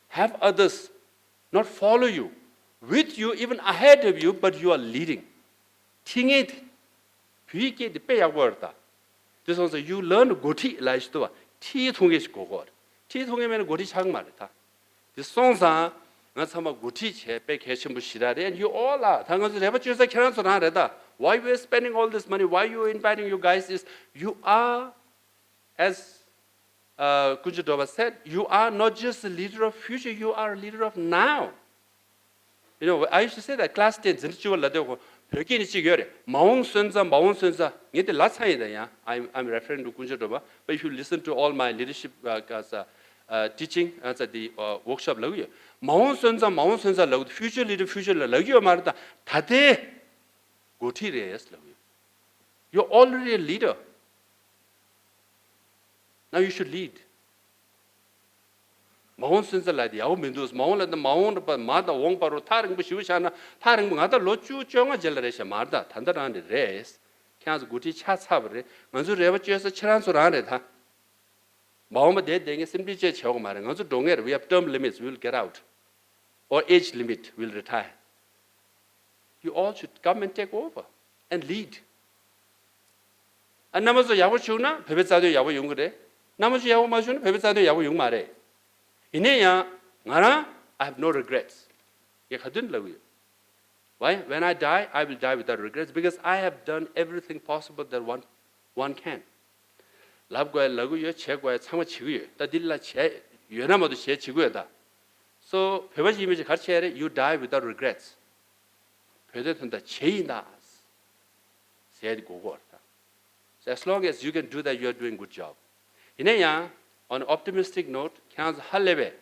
have others not follow you, with you, even ahead of you, but you are leading. ཁྲིད་མཁན་དེ། བོད་ཡིག་སྐད་དེ་དཔེ་ཡག་པོ་རེད་ད། དེ་སོང་ཙང་you learn འགོ་ཁྲིད་ལབ་ཞིག་འདུག་བ། ཁྲིད་ཐུབ་མཁན་ཞིག་དགོས་ཀྱི་རེད། ཁྲིད་ཐུབ་མཁན་མེད་ན་འགོ་ཁྲིད་ཆགས་ཀྱི་མ་རེད་ད། དེ་སོང་ཙང་ ང་ཚང་མ་འགོ་ཁྲིད་བྱས་དཔེ་གལ་ཆེན་པོ་ཞེ་དྲག་རེད། And you all are. ད་ང་ཚོ་རེ་བ་བཅོལ་ས་ཁྱེད་རང་ཚོ་རང་རེད་ད། Why we are spending all this money? Why you inviting you guys is you are, as uh, Kunja Doba said, you are not just a leader of future, you are a leader of now. You know, I used to say that class ten འཛིན་གྲྭ་བཅུ་པ་ལ་དེ་བོད་སྐད་ནི་གཅིག་ཡོད་རེད། མ་འོངས་སོན་རྩ། མ་འོངས་སོན་རྩ། ངས་དེ་ལབ་ཚར་ཡིན་ད། ཡང་I'm, I'm referring to Kunja Doba, but if you listen to all my leadership uh, uh, uh, teaching uh, the uh, workshop ལབ་ཀྱི་ཡོད། མ་འོངས་སོན་རྩ། མ་འོངས་སོན་རྩ་ལབ་ཀྱི་འདུག future leader, future leader ལབ་ཀྱི་ཡོད་མ་རེད་ད། ད་ལྟའི་འགོ་ཁྲིད་རེད་ལབ་ཀྱི་ཡོད། You're already a leader. Now you should lead. མ་འོངས་སོན་རྩ་ལབ་དེ་ཡག་པོ་མི་འདུག་མ་འོངས་ལབ་དེ་མ་འོངས་རེད་པ། མ་དང་འོངས་བར་རུ་ཐག་རིང་པོ་ཞེ་པོ་ཆགས་ན། ཐག་རིང་པོ་ང་ད་ལོ་བཅུ་བཅོ་ལྔ་རྗེས་ལ་རེད་ཤག་མ་རེད་ད། ད་ལྟ་རང་རེད་རེད། ཁྱེད་རང་ཚོ་འགོ་ཁྲིད་ཆགས་ཚར་བ་རེད། ང་ཚོའི་རེ་བ་བཅོལ་ས་ཁྱེད་རང་ཚོ་རང་རེད་ད། མ་འོངས་པ་བསྡད་བསྡད་མཁན་སེམས་ཁྲལ་བྱེད་དགོས་མ་རེད། ང་ཚོ་འགྲོ་ངེས་རེད། We have term limits, we will get out. Or age limit, we will retire. You all should come and take over and lead. ཨ། རྣམ་པ་ཚོ་ཡག་པོ་བྱུང་ན་བོད་པའི་རྩ་དོན་ཡག་པོ་ཡོང་གི་རེད། རྣམ་པ་ཚོ་ཡག་པོ་མ་བྱུང་ན་བོད་པའི་རྩ་དོན་ཡག་པོ་ཡོང་མ་རེད། ཡིན་ནའི་ཡང་ང་རང་I have no regrets. ངས་ག་དུས་ནས་ལབ་གི་ཡོད། Why? When I die, I will die without regrets because I have done everything possible that one, one can. ལབ་དགོས་ཡ་ལབ་གི་ཡོད། བྱེད་དགོས་ཡ་ཚང་མ་བྱེད་ཀྱི་ཡོད། ད་འདི་ལ་བྱས་ཡོད་ན་མ་གཏོགས་བྱས་བྱེད་ཀྱི་ཡོད་ད། སོ་བོད་པ་ཡིན་མིན་གྱི་ག་རེ་བྱས་རེད། You die without regrets. བོད་དོན་དོན་དག་བྱས་ཡིན་ད་ཟེར་དགོས་ཀྱི་ཡོད་རེད་ད། So as long as you can do that, you are doing good job. ཡིན་ན་ཡང་on optimistic note, ཁྱེད་རང་ཚོ་ཧ་ལས་པས།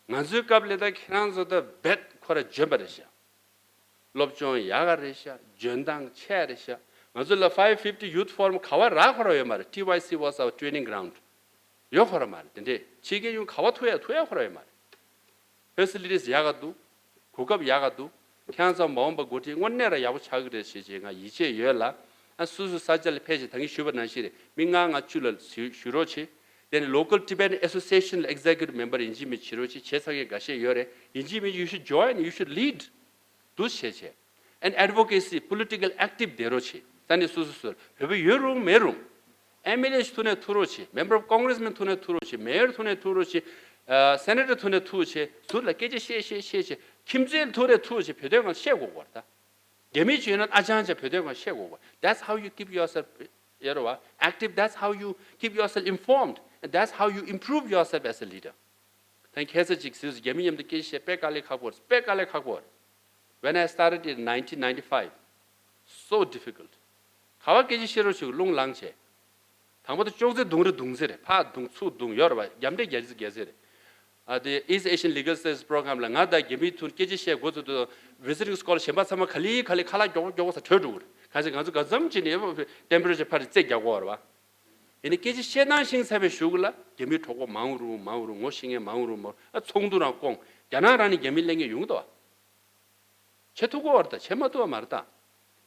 ང་ཚོའི་སྐབས་ལ་ད་ཁྱེད་རང་ཚོ་ད་རྦད་ཁོ་ར་འཇོན་པ་རེད་ཤག་སློབ་སྦྱོང་ཡག་ག་རེད་ཤག་འཇོན་ཐང་ཆེ་རེད་ཤག་ང་ཚོ་ལ་five fifty Youth Forum ག་བ་རག་ཁོ་ར་ཡོད་མ་རེད། T Y C was our training ground. ཡོད་ཁོ་ར་མ་རེད། དེ་འདྲས་ཕྱི་རྒྱལ་ཡོང་ག་བ་ཐུག་ཡ་ཐུག་ཡ་ཁོ་ར་ཡོད་མ་རེད། Facilities ཡག་ག་འདུག་གོ་སྐབས་ཡག་ག་འདུག་ཁྱེད་རང་ཚོ་མ་འོངས་པ་འགོ་ཁྲིད་དངོས་གནས་ར་ཡག་པོ་ཆགས་ཀྱི་རེད་ཞེས་བྱས་ང་ཡིད་ཆེས་ཡོད་ལ། ཨ། སོ་སོ་ས་ཆ་ལ་ཕེབས་བྱས་ད་གིན་ཞུས་པ་ནང་བཞིན་རེད། མི་ལྔ་ལྔ་བཅུ་ལ་ཞུ་ཞུ་རོགས་བྱེད། དེ་ནས་Local Tibetan Association ལ་executive member ཡིན་གཅིག་མིན་གཅིག་བྱེད་རོགས་བྱེད། བྱས་ཚར་མཁན་འགའ་ཤས་ཡོད་རེད། ཡིན་གཅིག་མིན་གཅིག you should join, you should lead. འདུ་བྱེད་བྱེད། And advocacy, political active བསྡད་རོགས་བྱེད། ས་གནས་སོ་སོ་སོར་བོད་པ་ཡོད་རུང་མེད་རུང་། M L A ཐུག་ནས་ཐུག་རོགས་བྱེད། Member of Congressman ཐུག་ནས་ཐུག་རོགས་བྱེད། Mayor ཐུག་ནས་ཐུག་རོགས་བྱེད། ཨ། Senator ཐུག་ནས་ཐུག་བྱེད། ཟུར་ལ་སྐད་ཆ་བཤད་བཤད་བཤད་བྱེད། ཁྱིམ་མཚེས་ཐུག་ནས་ཐུག་བྱེད། བོད་དོན་སྒང་བཤད་དགོས་པ་རེད་ད། རྒྱ་མི་ཅིག་ཡོད་ན་ཨ་ཅང་ཅང་བོད་དོན་སྒང་བཤད་དགོས་པ། That's how you keep yourself, you know, active. That's how you keep yourself informed. And that's how you improve yourself as a leader. ད་ཁ་སང་ཅིག་ཟེར་རྒྱ་མི་མཉམ་དུ་སྐད་ཆ་བཤད། དཔེ་དཀའ་ལས་ཁག་པོ་རེད། དཔེ་དཀའ་ལས་ཁག་པོ་རེད། When I started in nineteen ninety-five, so difficult. ག་བ་སྐད་ཆ་བཤད་རོགས་བྱེད། རླུང་ལངས་བྱས། དང་པོ་དེ་ཅོག་ཙེ་རྡུང་རེ་རྡུང་ཟེར་རེད། ཕར་རྡུང་ཚུར་རྡུང་ཡོད་རེད་པ། རྒྱབ་འདྲེ་རྒྱག་ཟེར་རྒྱག་ཟེར་རེད། ཨ། དེ་East Asian Legal Services Program ལ་ང་དང་རྒྱ་མིའི་ཐུག་སྐད་ཆ་བཤད་འགོ་ཚུགས་དུས་visiting scholar གཞན་པ་ཚང་མ་ག་ལེ་ག་ལེ་ཁ་ལག་མགྱོགས་པོ་མགྱོགས་པོ་ས་བྲོས་འགྲོ་གི་རེད། གང་ཟེར་ང་ཚོ་ག་ཙམ་ཅིག་ནས་temperature ཕར་རྩེད་རྒྱག་གོ་རེད་པ། ཡིན་ནའི་སྐད་ཆ་བཤད་སྟངས་ཤེས་ཚར་བའི་གཞུག་ལ་རྒྱ་མིའི་གྲོགས་པོ་མང་རུང་མང་རུང་། ངོ་ཤེས་མཁན་མང་རུང་མང་རུང་། ཨ། ཚོགས་འདུ་རང་བསྐོང་། རྒྱ་ནག་རང་ནས་རྒྱ་མི་གླེང་མཁན་ཡོང་གི་འདུག་བ། བྱེད་ཐུབ་ཀྱི་ཡོད་རེད་ད། བྱེད་མ་ཐུབ་པ་མ་རེད་ད།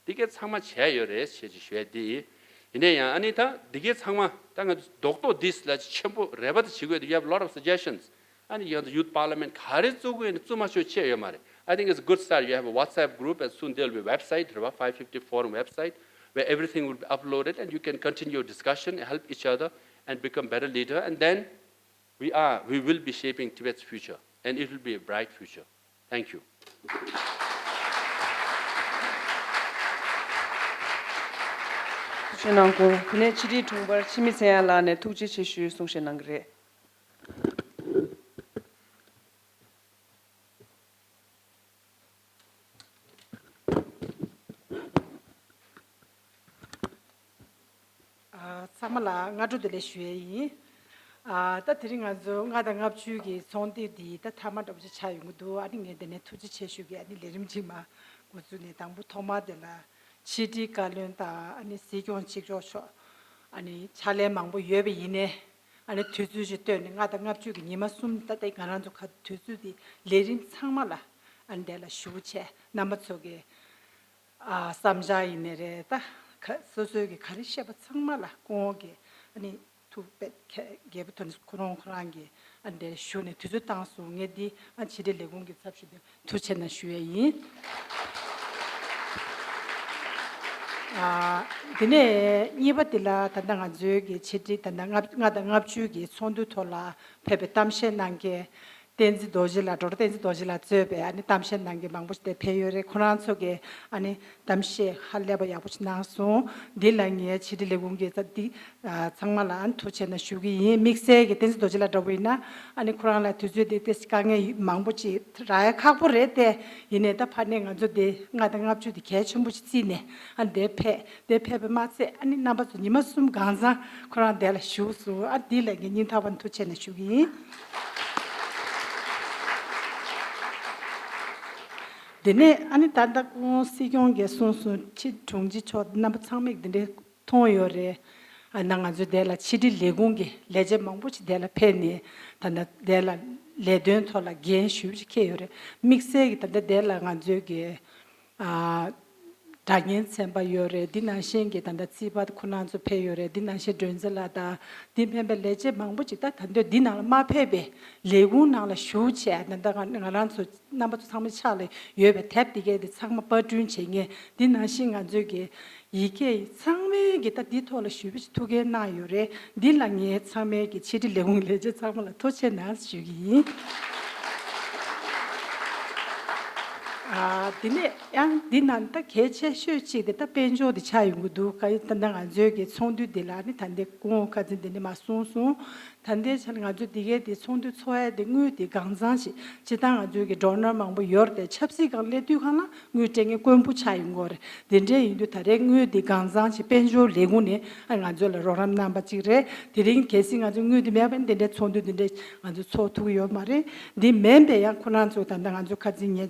འདི་གས་ཚང་མ་བྱས་ཡོད་རེད་ཞེས་ཅིག་ཞུ་ཡ་འདི་ཡིན། ཡིན་ནའི་ཡང་ཨ་ནི་ད་འདི་གས་ཚང་མ་ད་ང་ཚོ་རྡོག་རྡོག་འདི་ལ་ཆེན་པོ་རེ་བ་ད་བྱེད་དགོས་འདུག You have a lot of suggestions. ཨ་ནི་ཡང་ད་Youth Parliament ག་རེ་བཙུགས་དགོས་ཡིན་ན་བཙུགས་མ་ཆོག་ཆེ་ཡོད་མ་རེད། I think it's a good start. You have a WhatsApp group and soon there will be a website, རེད་བ། Five fifty Forum website where everything will be uploaded and you can continue your discussion, help each other and become better leader, and then we are, we will be shaping Tibet's future and it will be a bright future. Thank you. ཐུགས་རྗེ་གནང་སྐུ། དེ་ནས་ཕྱི་དྲིལ་དྲུང་འཕར་འཆི་མེད་ཚེ་དབྱངས་ལགས་ནས་ཐུགས་རྗེ་ཆེ་ཞུའི་གསུང་བཤད་གནང་གི་རེད། ཨ། ཚང་མ་ལ་སྔ་དྲོ་བདེ་ལེགས་ཞུ་ཡས་ཡིན། ཨ། ད་དེ་རིང་ང་ཚོ་ལྔ་དང་ལྔ་བཅུ་གི་ཚོགས་འདུ་འདི་ད་མཐའ་མ་འདྲ་པོ་ཅིག་ཆགས་ཡོང་གི་འདུག་ཨ་ནི་ངས་དེ་ནས་ཐུགས་རྗེ་ཆེ་ཞུ་གི། ཨ་ནི་ལས་རིམ་རྗེས་མ་འགོ་བཙུགས་ནས་དང་པོ་ཐོག་མར་དེ་ལ་ཕྱི་དྲིལ་བཀའ་བློན་དང་ཨ་ནི་སྲིད་སྐྱོང་གཅིག་ལྕོགས་མཆོག་ཨ་ནི་ཕྱག་ལས་མང་པོ་ཡོད་པ་ཡིན་ནའི། ཨ་ནི་དུས་ཚོད་ཅིག་བཏོན་ནས་ལྔ་དང་ལྔ་བཅུ་གི་ཉི་མ་གསུམ་ད་ལྟ་ང་རང་ཚོ་ག་དུས་ཚོད་འདི་ལས་རིམ་ཚང་མ་ལ་ཨ་ནི་དེ་ལ་ཞུགས་བྱས། རྣམ་པ་ཚོ་གི་ཨ། བསམ་འཆར་ཡིན་ནའི་རེད། ད་ག་སོ་སོའི་གི་ག་རེ་བཤད་པ་ཚང་མ་ལ་སྐུ་ངོ་གིས་ཨ་ནི་ཐུགས་དཔེ་ཁ་རྒྱལ་པོ་དོན་ཁོ་རང་ཁོ་རང་གིས་ཨ་ནི་དེ་ཞུ་ནས་དུས་ཚོད་བཏང་སོང་། ངས་འདི་ཨ་ཕྱི་དྲིལ་ལས་ཁུངས་ཀྱི་ཚབ་ཞུས་ཏེ་ཐུགས་རྗེ་ཆེ་གནང་ཞུ་ཡས་ཡིན། ཨ། དེ་ནས་གཉིས་པ་འདི་ལ་ད་ལྟ་ང་ཚོའི་གི་ཕྱི་དྲིལ་ད་ལྟ་ལྔ་ལྔ་དང་ལྔ་བཅུ་གི་ཚོགས་འདུའི་ཐོག་ལ་ཕེབས་པའི་གཏམ་བཤད་གནང་མཁན། བསྟན་འཛིན་རྡོ་རྗེ་ལགས། ཌོག་ཊར་བསྟན་འཛིན་རྡོ་རྗེ་ལགས་གཙོས་པའི་ཨ་ནི་གཏམ་བཤད་གནང་མཁན་མང་པོ་ཞིག་དེ་ཕེབས་ཡོད་རེད། ཁོ་རང་ཚོ་གིས་ཨ་ནི་གཏམ་བཤད་ཧ་ལས་པ་ཡག་པོ་ཞིག་གནང་སོང་། འདི་ལ་ངས་ཕྱི་དྲིལ་ལས་ཁུངས་ཀྱི་ཚ་འདི་ཚང་མ་ལ་ཨ་ནི་ཐུགས་རྗེ་ཆེ་གནང་ཞུ་གི་ཡིན། དམིགས་བསལ་གྱི་བསྟན་འཛིན་རྡོ་རྗེ་ལགས་འདྲ་བོ་ཡིན་ན་ཨ་ནི་ཁོ་རང་ལ་དུས་ཚོད་འདི་ཏོག་ཙམ་དཀའ་ངལ་མང་པོ་ཅིག་རག་ཡ་ཁག་པོ་རེད་དེ། ཡིན་ནའི་ད་ཕར་ནས་ང་ཚོ་འདི་ལྔ་དང་ལྔ་བཅུ་འདི་གལ་ཆེན་པོ་ཞིག་བརྩིས་ནས་ཨ་ནི་འདིར་ཕེབས། དེ་ཕེབས་པ་མ་ཚད་ཨ་ནི་རྣམ་པ་ཚོ་ཉི་མ་གསུམ་གང་ཚང་ཁོ་རང་དེ་ལ་བཞུགས་སོང་། ཨ་འདི་ལ་ངས་སྙིང་ཐག་པ་ནས་ཐུགས་རྗེ་ཆེ་གནང་ཞུ་གི་ཡིན། དེ་ནས་ཨ་ནི་ད་ལྟ་སྐུ་ངོ་སྲིད་སྐྱོང་གིས་གསུངས་སོང་། ཕྱི་དྲུང་ཆེ་མཆོག་རྣམ་པ་ཚང་མས་འདི་འདྲའི་མཐོང་ཡོད་རེད། ཨ་ན་ང་ཚོའི་དེ་ལ་ཕྱི་དྲིལ་ལས་ཁུངས་ཀྱི་ལས་བྱེད་མང་པོ་ཞིག་དེ་ལ་ཕེབས་ནས་ད་ལྟ་དེ་ལ་ལས་དོན་ཐོག་ལ་འགན་ཞུ་ཞིག་འཁྱེར་ཡོད་རེད། དམིགས་བསལ་གྱི་ད་ལྟ་དེ་ལ་ང་ཚོའི་གི་ཨ། སྒྲ་སྙན་ཚན་པ་ཡོད་རེད། འདི་ནང་བཞིན་གྱི་ད་ལྟ་རྩིས་པ་ཁོ་རང་ཚོ་ཕེབས་ཡོད་རེད། འདི་ནང་བཞིན་སྒྲོན་རྩེ་ལགས་དང་འདི་མིན་པའི་ལས་བྱེད་མང་པོ་ཅིག་ད་ད་འདོད་འདི་ནང་ལ་མ་ཕེབས་པའི་ལས་ཁུངས་ནང་ལ་ཞུགས་བྱས་ད་ལྟ་ང་ང་རང་ཚོ་རྣམ་པ་ཚོ་ཚང་མའི་ཕྱག་ལ་ཡོད་པའི་དེབ་འདི་གས་འདི་ཚང་མ་པར་སྐྲུན་བྱེད་མཁན། འདི་ནང་བཞིན་ང་ཚོའི་གི་ཡི་གེ་ཚང་མའི་གི་ད་འདི་ཐོག་ལ་ཞུ་བའི་ཐུགས་འགན་གནང་ཡོད་རེད། འདི་ལ་ངས་ཚང་མའི་གི་ཕྱི་དྲིལ་ལས་ཁུངས་ལས་བྱེད་ཚང་མ་ལ་ཐུགས་རྗེ་ཆེ་གནང་ཞུ་གི་ཡིན། ཨ། དེ་ནས་ཡང་འདི་ནང་ད་གལ་ཆེ་ཤོས་གཅིག་དེ་ད་དཔལ་འབྱོར་དེ་ཆགས་ཡོང་གི་འདུག་ག་ད་ལྟ་ང་ཚོའི་གི་ཚོགས་འདུ་འདི་ལ་ནི་ད་ལྟའི་སྐུ་ངོ་ཁ་འཛིན་དེ་ནས་མར་གསུངས་སོང་། ད་ལྟའི་ཆར་ང་ཚོ་འདི་གའི་དེ་ཚོགས་འདུ་ཚོགས་ཡ་དེ་དངུལ་དེ་གང་ཚང་ཞིག་སྤྱིར་བཏང་ང་ཚོའི་གི་ཌོ་ནར་མང་པོ་ཡོད་རེད་དེ། ཆབ་སྲིད་སྒང་སླེབས་དུས་སྒང་ལ་དངུལ་སྤྲད་མཁན་དཀོན་པོ་ཆགས་ཡོང་གི་རེད། དེ་འདྲ་ཡིན་དུས་ད་རེས་དངུལ་དེ་གང་ཚང་ཞིག་དཔལ་འབྱོར་ལས་ཁུངས་ནས་ང་ཚོ་ལ་རོགས་རམ་གནང་པ་གཅིག་རེད། དེ་རིང་གལ་སྲིད་ང་ཚོ་དངུལ་དེ་མེད་པ་ཡིན་དེ་འདྲའི་ཚོགས་འདུ་དེ་འདྲ་ང་ཚོ་ཚོགས་ཐུབ་ཀྱི་ཡོད་མ་རེད། འདི་མིན་པའི་ཡང་ཁོ་རང་ཚོ་ད་ལྟ་ང་ཚོ་ཁ་རྩང་ཉེ་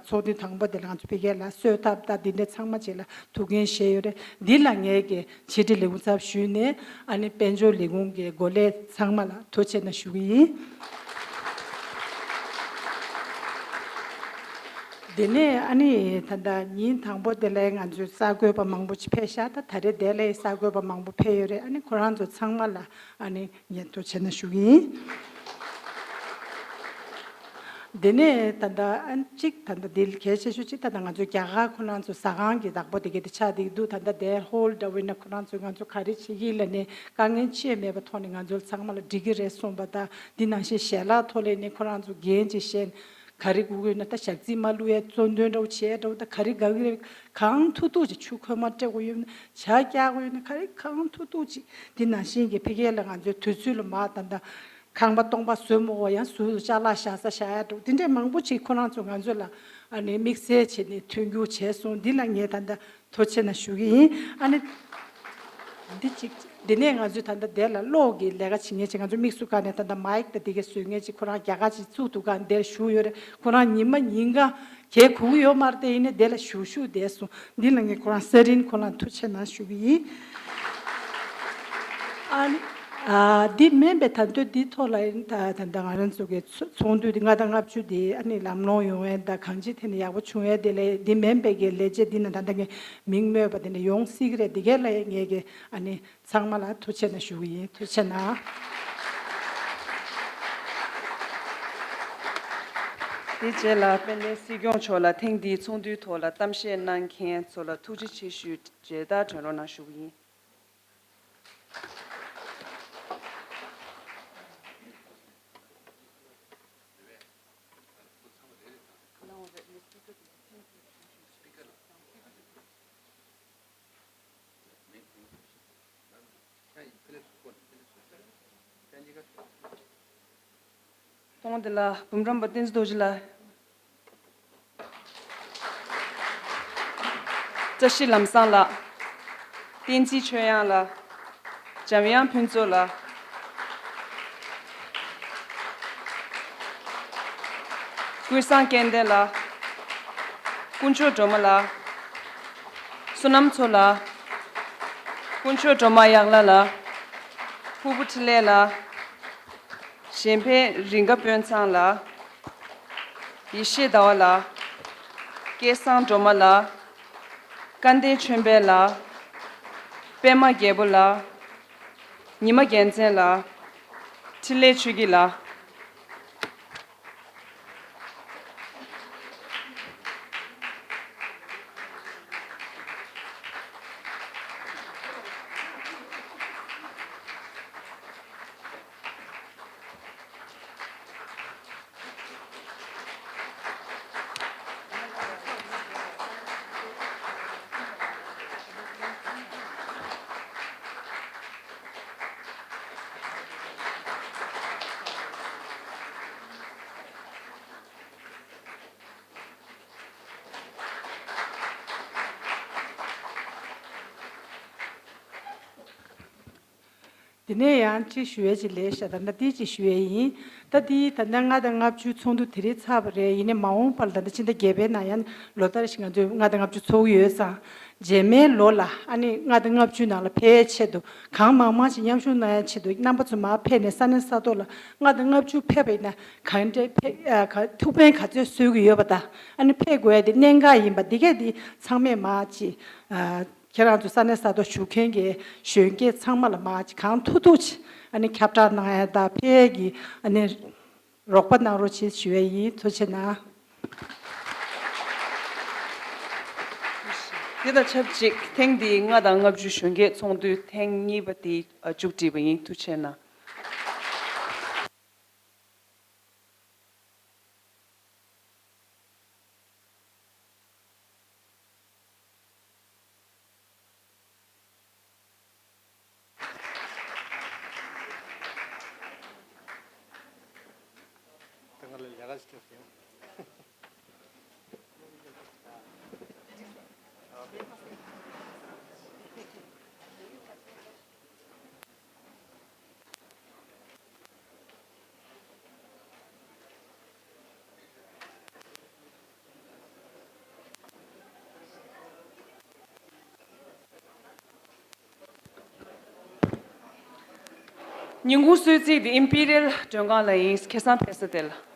ཚོགས་འདུ་དང་པོ་དེ་ལ་ང་ཚོ་ཕ་གི་ལ་གསོལ་ཐབ་དང་དེ་འདྲ་ཚང་མ་བྱས་ལ་ཐུགས་འགན་བཞེས་ཡོད་རེད། འདི་ལ་ངས་ཀྱི་ཕྱི་དྲིལ་ལས་ཁུངས་ཚབ་ཞུས་ནས་ཨ་ནི་དཔལ་འབྱོར་ལས་ཁུངས་ཀྱི་འགོ་ལས་ཚང་མ་ལ་ཐུགས་རྗེ་ཆེ་གནང་ཞུ་གི་ཡིན། དེ་ནས་ཨ་ནི་ད་ལྟ་ཉིན་དང་པོ་དེ་ལ་ང་ཚོའི་གསར་འགོད་པ་མང་པོ་ཅིག་ཕེབས་ཤག་ད་ད་རེས་དེ་ལ་གསར་འགོད་པ་མང་པོ་ཕེབས་ཡོད་རེད། ཨ་ནི་ཁོ་རང་ཚོ་ཚང་མ་ལ་ཨ་ནི་ཉན་ཐོས་བྱས་ན་ཞུ་གི་ཡིན། དེ་ནས་ད་ལྟ་ཨ་གཅིག་ད་ལྟ་འདི་གལ་ཆེ་ཤོས་གཅིག་ད་ལྟ་ང་ཚོ་རྒྱ་གར་ཁོ་རང་ཚོ་ཟ་ཁང་གི་བདག་པོ་དེ་ག་དེ་ཆགས་བསྡད་ཀྱི་འདུག་ད་ལྟ་དེ་ཧོལ་འདྲ་བོ་ཡིན་ན་ཁོ་རང་ཚོས་ང་ཚོ་ག་རེ་བྱེད་ཀྱི་ཡིན་ལབ་ནས་དཀའ་ངལ་ཅི་ཡང་མེད་པ་ཐོག་ནས་ང་ཚོ་ལ་ཚང་མ་ལ་འགྲིག་གི་རེད་གསུངས་པ་དང་། འདི་ནང་བཞིན་ཞལ་ལག་ཐོག་ལ་ནས་ཁོ་རང་ཚོ་འགན་ཅིག་བཞེས་ནས་ག་རེ་དགོས་ཀྱི་ཡོད་ན། ད་ཞག་རྩིས་མ་བླུག་ཡས་གཙོ་འདོན་འདྲ་བོ་བྱས་འདྲ་བོ། ད་ག་རེ་དགའ་གི་རེད། གང་ཐུབ་ཐུབ་ཅིག་ཆུ་ཁོལ་མ་སྤྲད་དགོས་ཡོད་ན། ཇ་རྒྱག་དགོས་ཡོད་ན། ག་རེ་གང་ཐུབ་ཐུབ་ཅིག་འདི་ནང་བཞིན་གྱི་ཕ་གི་ལ་ང་ཚོའི་དུས་ཚོད་ལ་མར་ད་ལྟ་ཁང་པ་སྟོང་པ་བཟོས་མ་དགོས་པ་ཡང་ཟུར་དུ་ཅ་ལག་བཞག་ས་བཞག་ཡ་འདྲ་བོ་དེ་འདྲས་མང་པོ་ཅིག་ཁོ་རང་ཚོ་ང་ཚོ་ལ་ཨ་ནི་དམིགས་བསལ་བྱས་ནས་མཐུན་འགྱུར་བྱས་སོང་། འདི་ལ་ངས་ད་ལྟ་ཐུགས་རྗེ་ཆེ་གནང་ཞུ་གི་ཡིན། ཨ་ནི་འདི་གཅིག་འདི་ནས་ང་ཚོས་ད་ལྟ་དེ་ལ་གློག་གི་ལས་ཀ་བྱེད་མཁན་ཅིག་ང་ཚོ་དམིགས་སུ་བཀར་ནས་ད་ལྟ་མའིག་དང་དེ་ག་བཟོ་མཁན་ཅིག་ཁོ་རང་རྒྱ་གར་ཅིག་བཙུགས་འདུག་ག་འདིར་བཞུགས་ཡོད་རེད། ཁོ་རང་ཉི་མ་ཉིན་གང་གལ་གོ་གི་ཡོད་མ་རེད་དེ། ཡིན་ནའི་དེ་ལ་བཞུགས་བཞུགས་བསྡད་སོང་། འདི་ལ་ངས་ཁོ་རང་ས་རིན་ཁོ་རང་ཐུགས་རྗེ་ཆེ་གནང་ཞུ་གི་ཡིན། ཨ་ནི་ཨ་འདི་མིན་པའི་ད་དུང་འདི་ཐོག་ལ་ད་ད་ད་ང་རང་ཚོ་གི་ཚོ་ཚོགས་འདུ་འདི་ལྔ་དང་ལྔ་བཅུ་འདི་ཨ་ནི་ལམ་ལྷོང་ཡོང་ཡས་དང་གང་ཅི་ཐད་ནས་ཡག་པོ་བྱུང་ཡས་དེ་ལས་འདི་མིན་པའི་གི་ལས་བྱེད་འདི་ན་ད་ལྟ་ངས་མིང་སྨོས་པ་དེ་ནས་ཡོང་སྲིད་ཀྱི་རེད། འདི་གས་ལ་ངས་གི་ཨ་ནི་ཚང་མ་ལ་ཐུགས་རྗེ་ཆེ་གནང་ཞུ་གི་ཡིན། ཐུགས་རྗེ་ཆེ་གནང་། དེ་རྗེས་ལ་དཔལ་ལྡན་སྲིད་སྐྱོང་མཆོག་ལ་ཐེངས་འདིའི་ཚོགས་འདུའི་ཐོག་ལ་གཏམ་བཤད་གནང་མཁན་ཚོ་ལ་ཐུགས་རྗེ་ཆེ་ཞུའི་མཇལ་དར་སྒྲོན་རོགས་གནང་ཞུ་གི་ཡིན། གཏོང་དེ་ལ་འབུམ་རམས་པ་བསྟན་འཛིན་རྡོ་རྗེ་ལགས། བཀྲ་ཤིས་ལམ་བཟང་ལགས། བསྟན་འཛིན་ཆོས་དབྱངས་ལགས། འཇམ་དབྱངས་ཕུན་ཚོགས་ལགས། ཀུན་བཟང་སྐལ་ལྡན་ལགས། དཀོན་མཆོག་སྒྲོལ་མ་ལགས། བསོད་ནམས་མཚོ་ལགས། དཀོན་མཆོག་སྒྲོལ་མ་གཡག་ལགས། ཕུར་བུ་འཕྲིན་ལས་ལགས། གཞན་ཕན་རིག་དགའ་དཔོན་ཚང་ལགས། ཡེ་ཤེས་ཟླ་བ་ལགས། སྐལ་བཟང་སྒྲོལ་མ་ལགས། སྐལ་ལྡན་ཆོས་འཕེལ་ལགས། པད་མ་རྒྱལ་པོ་ལགས། ཉི་མ་རྒྱལ་མཚན་ལགས། འཕྲིན་ལས་ཆོས་སྐྱིད་ལགས། དེ་ནས་ཡང་གཅིག་ཞུ་ཡས་ཅིག་ལས་ཤག་ད་ལྟ་འདི་གཅིག་ཞུ་ཡས་ཡིན། ད་འདི་ད་ལྟ་ལྔ་དང་ལྔ་བཅུ་ཚོགས་འདུ་དེ་རིང་ཚར་བ་རེད། ཡིན་ནའི་མ་འོངས་པ་ལ་ད་ལྟ་ཕྱི་ཟླ་བརྒྱད་པའི་ནང་ཡང་ལོ་ལྟར་ཞིག་ང་ཚོས་ལྔ་དང་ལྔ་བཅུ་ཚོགས་ཀྱི་ཡོད་ཙང་། རྗེས་མའི་ལོ་ལ་ཨ་ནི་ལྔ་དང་ལྔ་བཅུ་ནང་ལ་ཕེབས་ཡས་ཆེད་དུ་གང་མང་མང་ཞིག་མཉམ་ཞུགས་གནང་ཡས་ཆེད་དུ་རྣམ་པ་ཚོ་མར་ཕེབས་ནས་ས་གནས་ས་ཐོག་ལ་ལྔ་དང་ལྔ་བཅུ་ཕེབས་པ་ཡིན་ན་གང་འདྲའི་ཕེབས་ཨ་ག་ཐུགས་ཕན་ག་ཚོད་གསོས་ཀྱི་ཡོད་པ་དང་ཨ་ནི་ཕེབས་དགོས་ཡས་དེ་གནད་འགག་ཡིན་པ་འདི་གས་འདི་ཚང་མས་མར་ཅིག་ཨ། ཁྱེད་རང་ཚོ་ས་གནས་ས་ཐོག་བཞུགས་མཁན་གྱི་གཞོན་སྐྱེས་ཚང་མ་ལ་མར་ཅིག་གང་ཐུབ་ཐུབ་ཅིག་ཨ་ནི་ཁྱབ་བསྒྲགས་གནང་ཡ་དང་ཕེབས་ཀྱི་ཨ་ནི་རོགས་པ་གནང་རོགས་བྱེད་ཞུ་ཡ་ཡིན། ཐུགས་རྗེ་གནང་། དེ་དང་ཆབས་ཅིག་ཐེངས་འདིའི་ལྔ་དང་ལྔ་བཅུ་གཞོན་སྐྱེས་ཚོགས་འདུའི་ཐེངས་གཉིས་པ་དེ་མཇུག་སྒྲིལ་བ་ཡིན། ཐུགས་རྗེ་གནང་། ཉིན་གུང་གསོལ་ཚིགས་འདི་ཨིམ་པི་རི་ཡལ་མགྲོན་ཁང་ལ་ཡིན། ཁེ་བཟང་ཕེབས་ས་དེ་ལ།